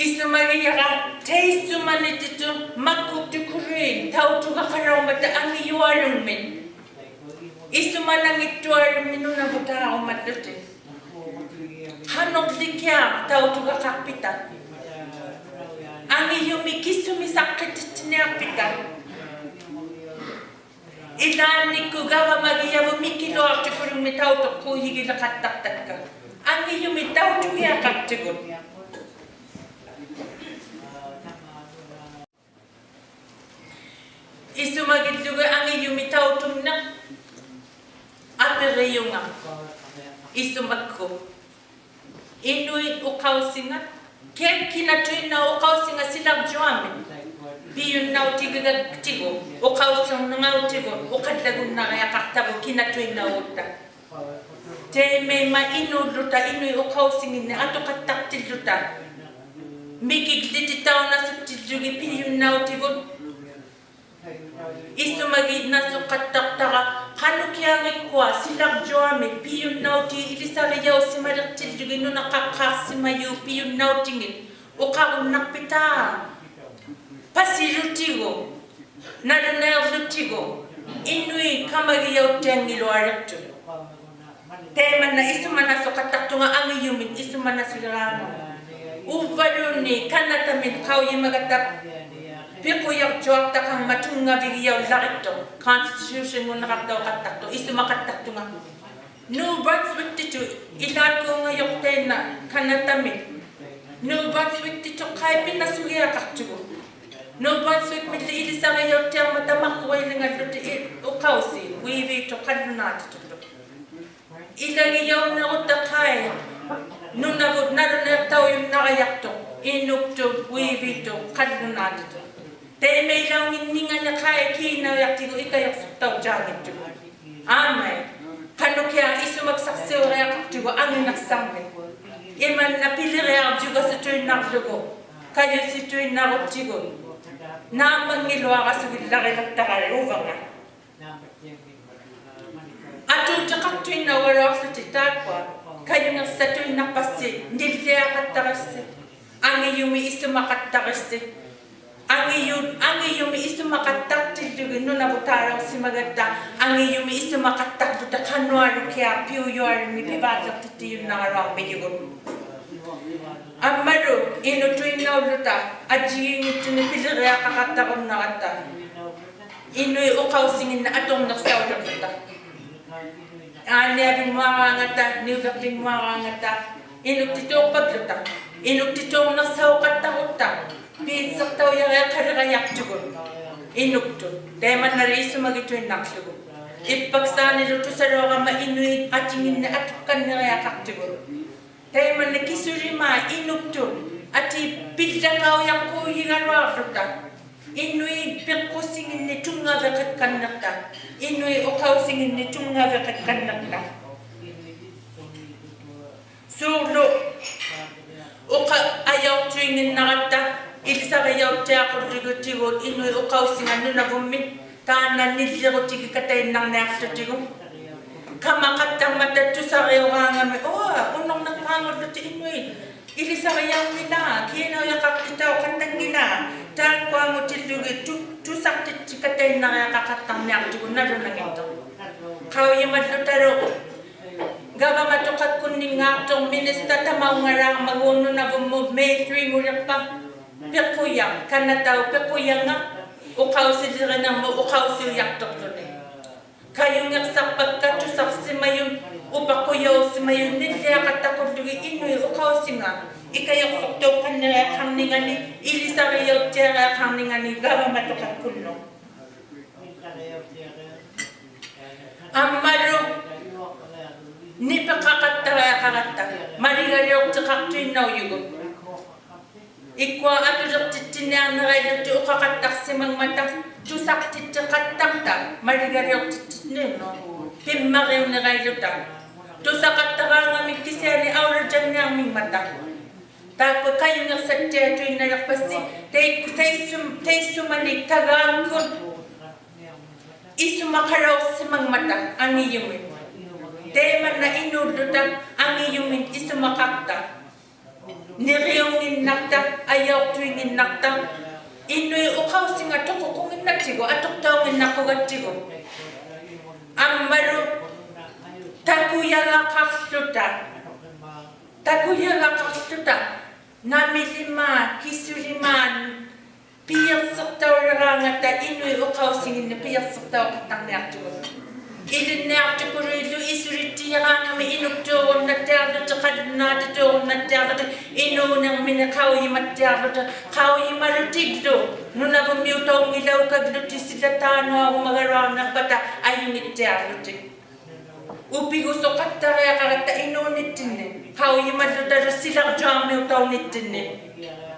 ᐃᓱᒪᒋᔭᕋ ᑕᐃᔅᓱᒪᓂᑎᑐᑦ ᒪᒃᑯᒃᑐᑯᓗᐃᑦ ᑕᐅᑐᒐᖃᓚᐅᕐᒪᑕ ᐊᖏᔪᐊᓗᖕᒥᒃ, ᐃᓱᒪᓇᙱᑦᑐᐊᓗᖕᒥᒃ ᓄᓇᕗᑦᑖᕈᒪᓪᓗᑎᒃ. ᖃᓄᕐᓕᑭᐊᖅ ᑕᐅᑐᒐᖃᖅᐱᑕ? ᐊᖏᔪᒥ ᑭᓱᒥᒃ ᓴᖅᑭᑎᑦᑎᓂᐊᖅᐱᑕ? ᐃᓛᓐᓂᒃᑯᑦ ᒐᕙᒪᒋᔭᕗᑦ ᒥᑭᓗᐊᖅᑐᑯᓗᖕᒥᒃ ᑕᐅᑐᖅᑰᔨᒋᓕᖃᑦᑕᖅ ᑕᒃᑲ. ᐊᖏᔪᒥᒃ ᑕᐅᑐᒋᐊᖃᖅᑐᒍᑦ. ᐃᓱᒪᒋᓪᓗᒍ ᐊᖏᔪᒥᒃ ᑕᐅᑐᖕᓇᖅ ᐊᐱᕆᔪᖓ. ᐃᓱᒪᒃᑯᑦ ᐃᓄᐃᑦ ᐅᖃᐅᓯᖓ, ᑭ-, ᑭᓇᑐᐃᓐᓇᐅᑉ ᐅᖃᐅᓯᖓ ᓯᓚᕐᔪᐊᒥ ᐱᔪᓐᓇᐅᑎᒋᒐᒃᑎᒍ, ᐅᖃᐅᓯᕐᓇᖓᐅᑎᒍ, ᐅᖃᓪᓚᒍᓐᓇᕆᐊᖃᖅᑕᕗᑦ ᑭᓇᑐᐃᓐᓇᐅᑉᑕ. ᑕᐃᒪᐃᒻᒪ ᐃᓅᓪᓗᑕ ᐃᓄᐃᑦ ᐅᖃᐅᓯᖏᓐᓂᒃ ᐊᑐᖃᑦᑕᖅᑎᓪᓗᑕ. ᒥᑭᒡᓕᑎᑕᐅᓇᓱᒃᑎᓪᓗᒋᑦ ᐱᔪᓐᓇᐅᑎᕗᑦ. ᐃᓱᒪᒋᓇᓱᖃᑦᑕᖅᑕᕋ, ᖃᓄᒃᑭᐊᖅ ᐃᒃᑯᐊ ᓯᓚᕐᔪᐊᒥ ᐱᔪᓐᓇᐅᑏᑦ ᐃᓕᓴᕆᔭᐅᓯᒪᓕᖅᑎᓪᓗᒋᑦ ᓄᓇᖃᖅᑳᖅᓯᒪᔪᑦ ᐱᔪᓐᓇᐅᑎᖏᑦ ᐅᖃᕈᓐᓇᖅᐱᑕ? ᐸᓯᓗᑎᒍ, ᓇᓗᓇᐃᕐᓗᑎᒍ, ᐃᓄᐃᑦ ᑲᒪᒋᔭᐅᑦᑎᐊᙱᓗᐊᓕᖅᑐᑦ. ᑕᐃᒪᓐᓇ ᐃᓱᒪᓇᓱᖃᑦᑕᖅᑐᖓ ᐊᖏᔪᒥᒃ ᐃᓱᒪᓇᓱᓕᕌᖓᑦ. ᐅᕝᕙᓘᓐᓃᑦ ᑲᓇᑕᒥᑦ ᖃᐅᔨᒪᒐᑦᑕ ᐱᖁᔭᕐᔪᐊᖅᑕᖃᕐᒪᑦ ᑐᙵᕕᒋᔭᐅᓪᓚᕆᒃᑐᖅ, constitution-ᖑᓂᕋᖅᑕᐅᖃᑦᑕᖅᑐᖅ, ᐃᓱᒪᖃᑦᑕᖅᑐᖓ. New Brunswick-ᑎᑐᑦ ᐃᓛᒃᑰᖓᔪᖅ ᑕᐃᓐᓇ ᑲᓇᑕᒥ. New Brunswick-ᑎᑐᑦ ᖃᐃ ᐱᓇᓱᒋᐊᖃᖅᑐᒍᑦ. New Brunswick-ᒥᓪᓕ ᐃᓕᓴᕆᔭᐅᑦᑎᐊᕐᒪᑕ ᒪᕐᕈᕕᓕᖓᓪᓗᑎᒃ ᐃ-, ᐅᖃᐅᓰᑦ, ᐅᐃᕖᑦᑐᑦ ᖃᓪᓗᓈᑎᑐᓪᓗ. ᐃᓚᒋᔭᐅᓐᓂᕈᑦᑕ ᖃᐃ ᓄᓇᕗᑦ ᓇᓗᓇᐃᖅᑕᐅᔪᓐᓇᕋᔭᖅᑐᖅ, ᐃᓄᒃᑐᑦ ᐅᐃᕖᑦᑐᑦ ᖃᓪᓗᓈᑎᑐᑦ. ᑕᐃᒪᐃᓚᐅᙱᓐᓂᖓᓂ ᖃᐃ ᑮᓇᐅᔭᖅᑎᒍ ᐃᑲᔪᖅᓱᖅᑕᐅᔾᔮᙱᑦᑐᒍ. ᐋᒻᒪᐃ. ᖃᓄᒃᑭᐊᖅ ᐃᓱᒪᒃᓴᖅᓯᐅᕆᐊᖃᖅᑐᒍ ᐊᖏᓂᖅᓴᒥᒃ. ᐃᒪᓐᓇ ᐱᓕᕆᐊᕐᔪᒐᓱᑐᐃᓐᓇᕐᓗᒍ, ᑲᔪᓯᑐᐃᓐᓇᕈᑦᑎᒍ. ᓈᒻᒪᙱᓗᐊᕋᓱᒋᓪᓚᕆᓚᑦᑕᕋ ᐅᕙᖓ. ᐊᑑᑎᖃᖅᑐᐃᓐᓇᐅᒐᓗᐊᖅᖢᑎᒃ ᑖᒃᑯᐊ ᑲᔪᖏᖅᓴᑐᐃᓐᓇᖅᐸᔅᓯ ᓂᓪᓕᐊᖃᑦᑕᕆᔅᓯ, ᐊᖏᔪᒥᒃ ᐃᓱᒪᖃᑦᑕᕆᔅᓯ. ᐊᖏᔪ-, ᐊᖏᔪᒥᒃ ᐃᓱᒪᖃᑦᑕᖅᑎᓪᓗᒋᑦ ᓄᓇᕗᑦᑖᓚᐅᖅᓯᒪᒐᑦᑕ, ᐊᖏᔪᒥᒃ ᐃᓱᒪᖃᑦᑕᖅᖢᑕ ᖃᓄᐊᓗᒃᑭᐊᖅ ᐱᐅᔪᐊᓗᖕᒥᒃ ᐱᕚᓪᓕᖅᑎᑦᑎᔪᓐᓇᕋᓗᐊᕐᒥᔪᒍᑦ. ᐊᒻᒪᓗ ᐃᓄᑐᐃᓐᓇᐅᓪᓗᑕ ᐊᔾᔨᒌᙱᑦᑐᓂᒃ ᐱᓕᕆᐊᖃᖃᑦᑕᕈᓐᓇᕋᑦᑕ. ᐃᓄᐃᑦ ᐅᖃᐅᓯᖏᓐᓂᒃ ᐊᑐᕐᓂᖅᓴᐅᓕᖅᖢᑕ. ᐋᓐᓂᐊᕕᙳᐊᕌᖓᑕ, ᓂᐅᕕᖅᐱᙳᐊᕌᖓᑕ, ᐃᓄᒃᑎᑑᖅᐸᒃᖢᑕ. ᐃᓄᒃᑎᑑᕐᓂᖅᓴᐅᖃᑦᑕᕈᑦᑕ, ᐲᑦᓯᖅᑕᐅᔭᕆᐊᖃᓕᕋᔭᖅᑐᒍᑦ ᐃᓄᒃᑐᑦ. ᑕᐃᒪᓐᓇᓕ ᐃᓱᒪᒋᑐᐃᓐᓇᕐᓗᒍ. ᐃᑉᐸᒃᓵᓂᓗ ᑐᓴᓚᐅᕋᒪ ᐃᓄᐃᑦ ᐊᑎᖏᓐᓂᒃ ᐊᑐᒃᑲᓐᓂᕆᐊᖃᖅᑐᒍᑦ. ᑕᐃᒪᓐᓇ ᑭᓱᓕᒫᑦ ᐃᓄᒃᑐᑦ ᐊᑎ ᐱᓪᓚᑲᐅᔭᖅᑰᔨᒐᓗᐊᕐᓗᑕ. ᐃᓄᐃᑦ ᐱᖅᑯᓯᖏᓐᓂᒃ ᑐᙵᕕᖃᒃᑲᓐᓂᖅᑕ. ᐃᓄᐃᑦ ᐅᖃᐅᓯᖏᓐᓂᒃ ᑐᙵᕕᖃᒃᑲᓐᓂᖅᑕ. ᓲᕐᓗ ᐅᖃ-, ᐊᔭᐅᖅᑐᐃᖏᓐᓇᕋᑦᑕ, ᐃᓕᓴᕆᔭᐅᑦᑎᐊᖁᓪᓗᒍ ᑎᒍᑦ ᐃᓄᐃᑦ ᐅᖃᐅᓯᖓ ᓄᓇᕗᒻᒥ, ᑖᓐᓇ ᓂᓪᓕᕈᑎᒋᑲᑕᐃᓐᓇᕐᓂᐊᖅᖢᑎᒍ. ᑲᒪᖃᑦᑕᕐᒪᑕ ᑐᓴᕆᐅᕌᖓᒥ, ᐆ, ᐅᓄᕐᓂᖅᐹᖑᓪᓗᑎᒃ ᐃᓄᐃᑦ. ᐃᓕᓴᕆᔭᐅᙱᓚ, ᑮᓇᐅᔭᖃᖅᑎᑕᐅᖃᑦᑕᙱᓚ, ᑖᒃᑯᐊᖑᑎᓪᓗᒋᑦ ᑐ-, ᑐᓴᖅᑎᑦᑎᑲᑕᐃᓐᓇᕆᐊᖃᖃᑦᑕᕐᓂᐊᖅᑐᒍᑦ ᓇᓗᓇᙱᑦᑐᖅ. ᖃᐅᔨᒪᓪᓗᑕᓗ, ᒐᕙᒪᑐᖃᒃᑯᓐᓂᙶᖅᑐᖅ ᒥᓂᔅᑕ ᑕᒪᐅᙵᓛᕐᒪᒎᖅ ᓄᓇᕗᒻᒧᑦ May three-ᖑᓕᖅᐸᑦ, ᐱᖁᔭᖅ, ᑲᓇᑕᐅᑉ ᐱᖁᔭᖓ, ᐅᖃᐅᓯᓕᕆᓂᕐᒧᑦ ᐅᖃᐅᓯᐅᔭᖅᑐᕐᓗᓂ. ᑲᔪᖏᖅᓴᖅᐸᒃᑲ ᑐᓴᖅᓯᒪᔪᑦ, ᐅᐸᖁᔭᐅᓯᒪᔪᑦ, ᓂᓪᓕᐊᖃᑦᑕᖁᓪᓗᒋᑦ ᐃᓄᐃᑦ ᐅᖃᐅᓯᖓ, ᐃᑲᔪᖅᓱᖅᑕᐅᖃᓐᓂᕆᐊᖃᕐᓂᖓᓂᒃ, ᐃᓕᓴᕆᔭᐅᑦᑎᐊᕆᐊᖃᕐᓂᖓᓂᒃ ᒐᕙᒪᑐᖃᒃᑯᓐᓄᑦ. ᐊᒻᒪᓗ ᓂᐱᖃᖃᑦᑕᕆᐊᖃᕋᑦᑕ, ᒪᓕᒐᓕᐅᖅᑎᖃᖅᑐᐃᓐᓇᐅᔪᒍᑦ. ᐃᒃᑯᐊ ᐊᑐᓕᖅᑎᑦᑎᓂᐊᕐᓂᕋᐃᓪᓗᑎᒃ ᐅᖃᖃᑦᑕᖅᓯᒪᖕᒪᑕ, ᑐᓴᖅᑎᑦᑎᖃᑦᑕᖅᑕ, ᒪᓕᒐᓕᐅᖅᑎᑦᑎᓐᓄᑦ, ᐱᒻᒪᕆᐅᓂᕋᐃᓪᓗᑕ. ᑐᓴᖃᑦᑕᕌᖓᒥᒃ ᑭᓯᐊᓂ ᐊᐅᓚᔾᔭᖕᓂᐊᕐᒥᖕᒪᑕ. ᑖᒃᑯᐊ ᑲᔪᖏᖅᓴᑦᑎᐊᑐᐃᓐᓇᓕᖅᐸᔅᓯ, ᑕᐃ-, ᑕᐃᔅᓱᒪ-, ᑕᐃᔅᓱᒪᓂᒃ ᑕᒡᒐᒃᑯᑦ ᐃᓱᒪᖃᓚᐅᖅᓯᒪᖕᒪᑕ ᐊᖏᔪᒥᒃ. ᑕᐃᒪᓐᓇ ᐃᓅᓪᓗᑕ ᐊᖏᔪᒥᒃ ᐃᓱᒪᖃᖅᑕ. ᓂᕆᐅᙱᓐᓇᖅᑕ, ᐊᔭᐅᖅᑐᐃᙱᓐᓇᖅᑕ. ᐃᓄᐃᑦ ᐅᖃᐅᓯᖓ ᑐᖁᖁᖏᓐᓇᑦᑎᒍ, ᐊᑐᖅᑕᐅᙱᓐᓇᖁᒐᑦᑎᒍ. ᐊᒻᒪᓗ ᑕᑯᔭᒐᖃᖅᖢᑕ. ᑕᑯᔭᒐᖃᖅᖢᑕ. ᓇᒥᓕᒫᑦ, ᑭᓱᓕᒫᑦ ᐱᔭᕐᓱᖅᑕᐅᓕᕌᖓᑕ ᐃᓄᐃᑦ ᐅᖃᐅᓯᖏᓐᓂᒃ ᐱᔭᕐᓱᖅᑕᐅᖃᑦᑕᕐᓂᐊᖅᑐᒍᑦ. ᐃᓕᓐᓂᐊᖅᑐᑯᓗᐃᓪᓗ ᐃᓱᓕᑦᑎᐊᕌᖓᒥᒃ ᐃᓄᒃᑑᕈᓐᓇᑦᑎᐊᕐᓗᑎᒃ, ᖃᓪᓗᓈᑎᑑᕈᓐᓇᑦᑎᐊᕐᓗᑎᒃ, ᐃᓅᓂᕐᒥᓂᒃ ᖃᐅᔨᒪᑦᑎᐊᕐᓗᑎᒃ, ᖃᐅᔨᒪᓗᑎᒡᓗ ᓄᓇᕗᒻᒥᐅᑕᐅᙱᓚᐅᑲᒡᓗᑎᒃ ᓯᓚᑖᓄᐊᕈᒪᒐᓗᐊᕐᓂᖅᐸᑕ ᐊᔪᙱᑦᑎᐊᕐᓗᑎᒃ. ᐅᐱᒍᓱᖃᑦᑕᕆᐊᖃᕋᑦᑕ ᐃᓅᓂᑦᑎᓐᓂᒃ, ᖃᐅᔨᒪᓪᓗᑕᓗ ᓯᓚᕐᔪᐊᕐᒥᐅᑕᐅᓂᑦᑎᓐᓂᒃ.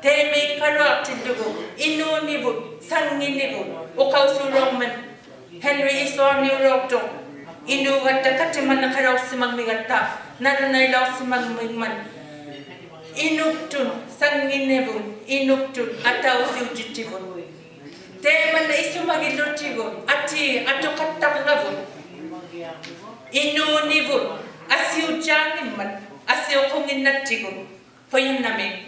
ᑕᐃᒪᐃᒃᑲᓗᐊᖅᑎᓪᓗᒍ ᐃᓅᓂᕗᑦ, ᓴᙱᓂᕗᑦ, ᐅᖃᐅᓲᓚᐅᕐᒪᑦ Henry Eyring-ᓂᐅᓚᐅᖅᑐᖅ, ᐃᓅᒐᑦᑕ ᑲᑎᒪᓂᖃᓚᐅᖅᓯᒪᖕᒥᒐᑦᑕ, ᓇᓗᓇᐃᓚᐅᖅᓯᒪᖕᒥᖕᒪᑦ. ᐃᓄᒃᑐᑦ ᓴᙱᓂᕗᑦ, ᐃᓄᒃᑐᑦ ᐊᑕᐅᓯᐅᔾᔪᑎᕗᑦ. ᑕᐃᒪᓐᓇ ᐃᓱᒪᒋᓪᓗᑎᒍᑦ, ᐊᑏ ᐊᑐᖃᑦᑕᕐᓚᕗᑦ. ᐃᓅᓂᕗᑦ ᐊᓯᐅᔾᔮᙱᒻᒪᑦ, ᐊᓯᐅᖁᙱᓐᓇᑦᑎᒍᑦ. ᖁᔭᓐᓇᒦᒃ.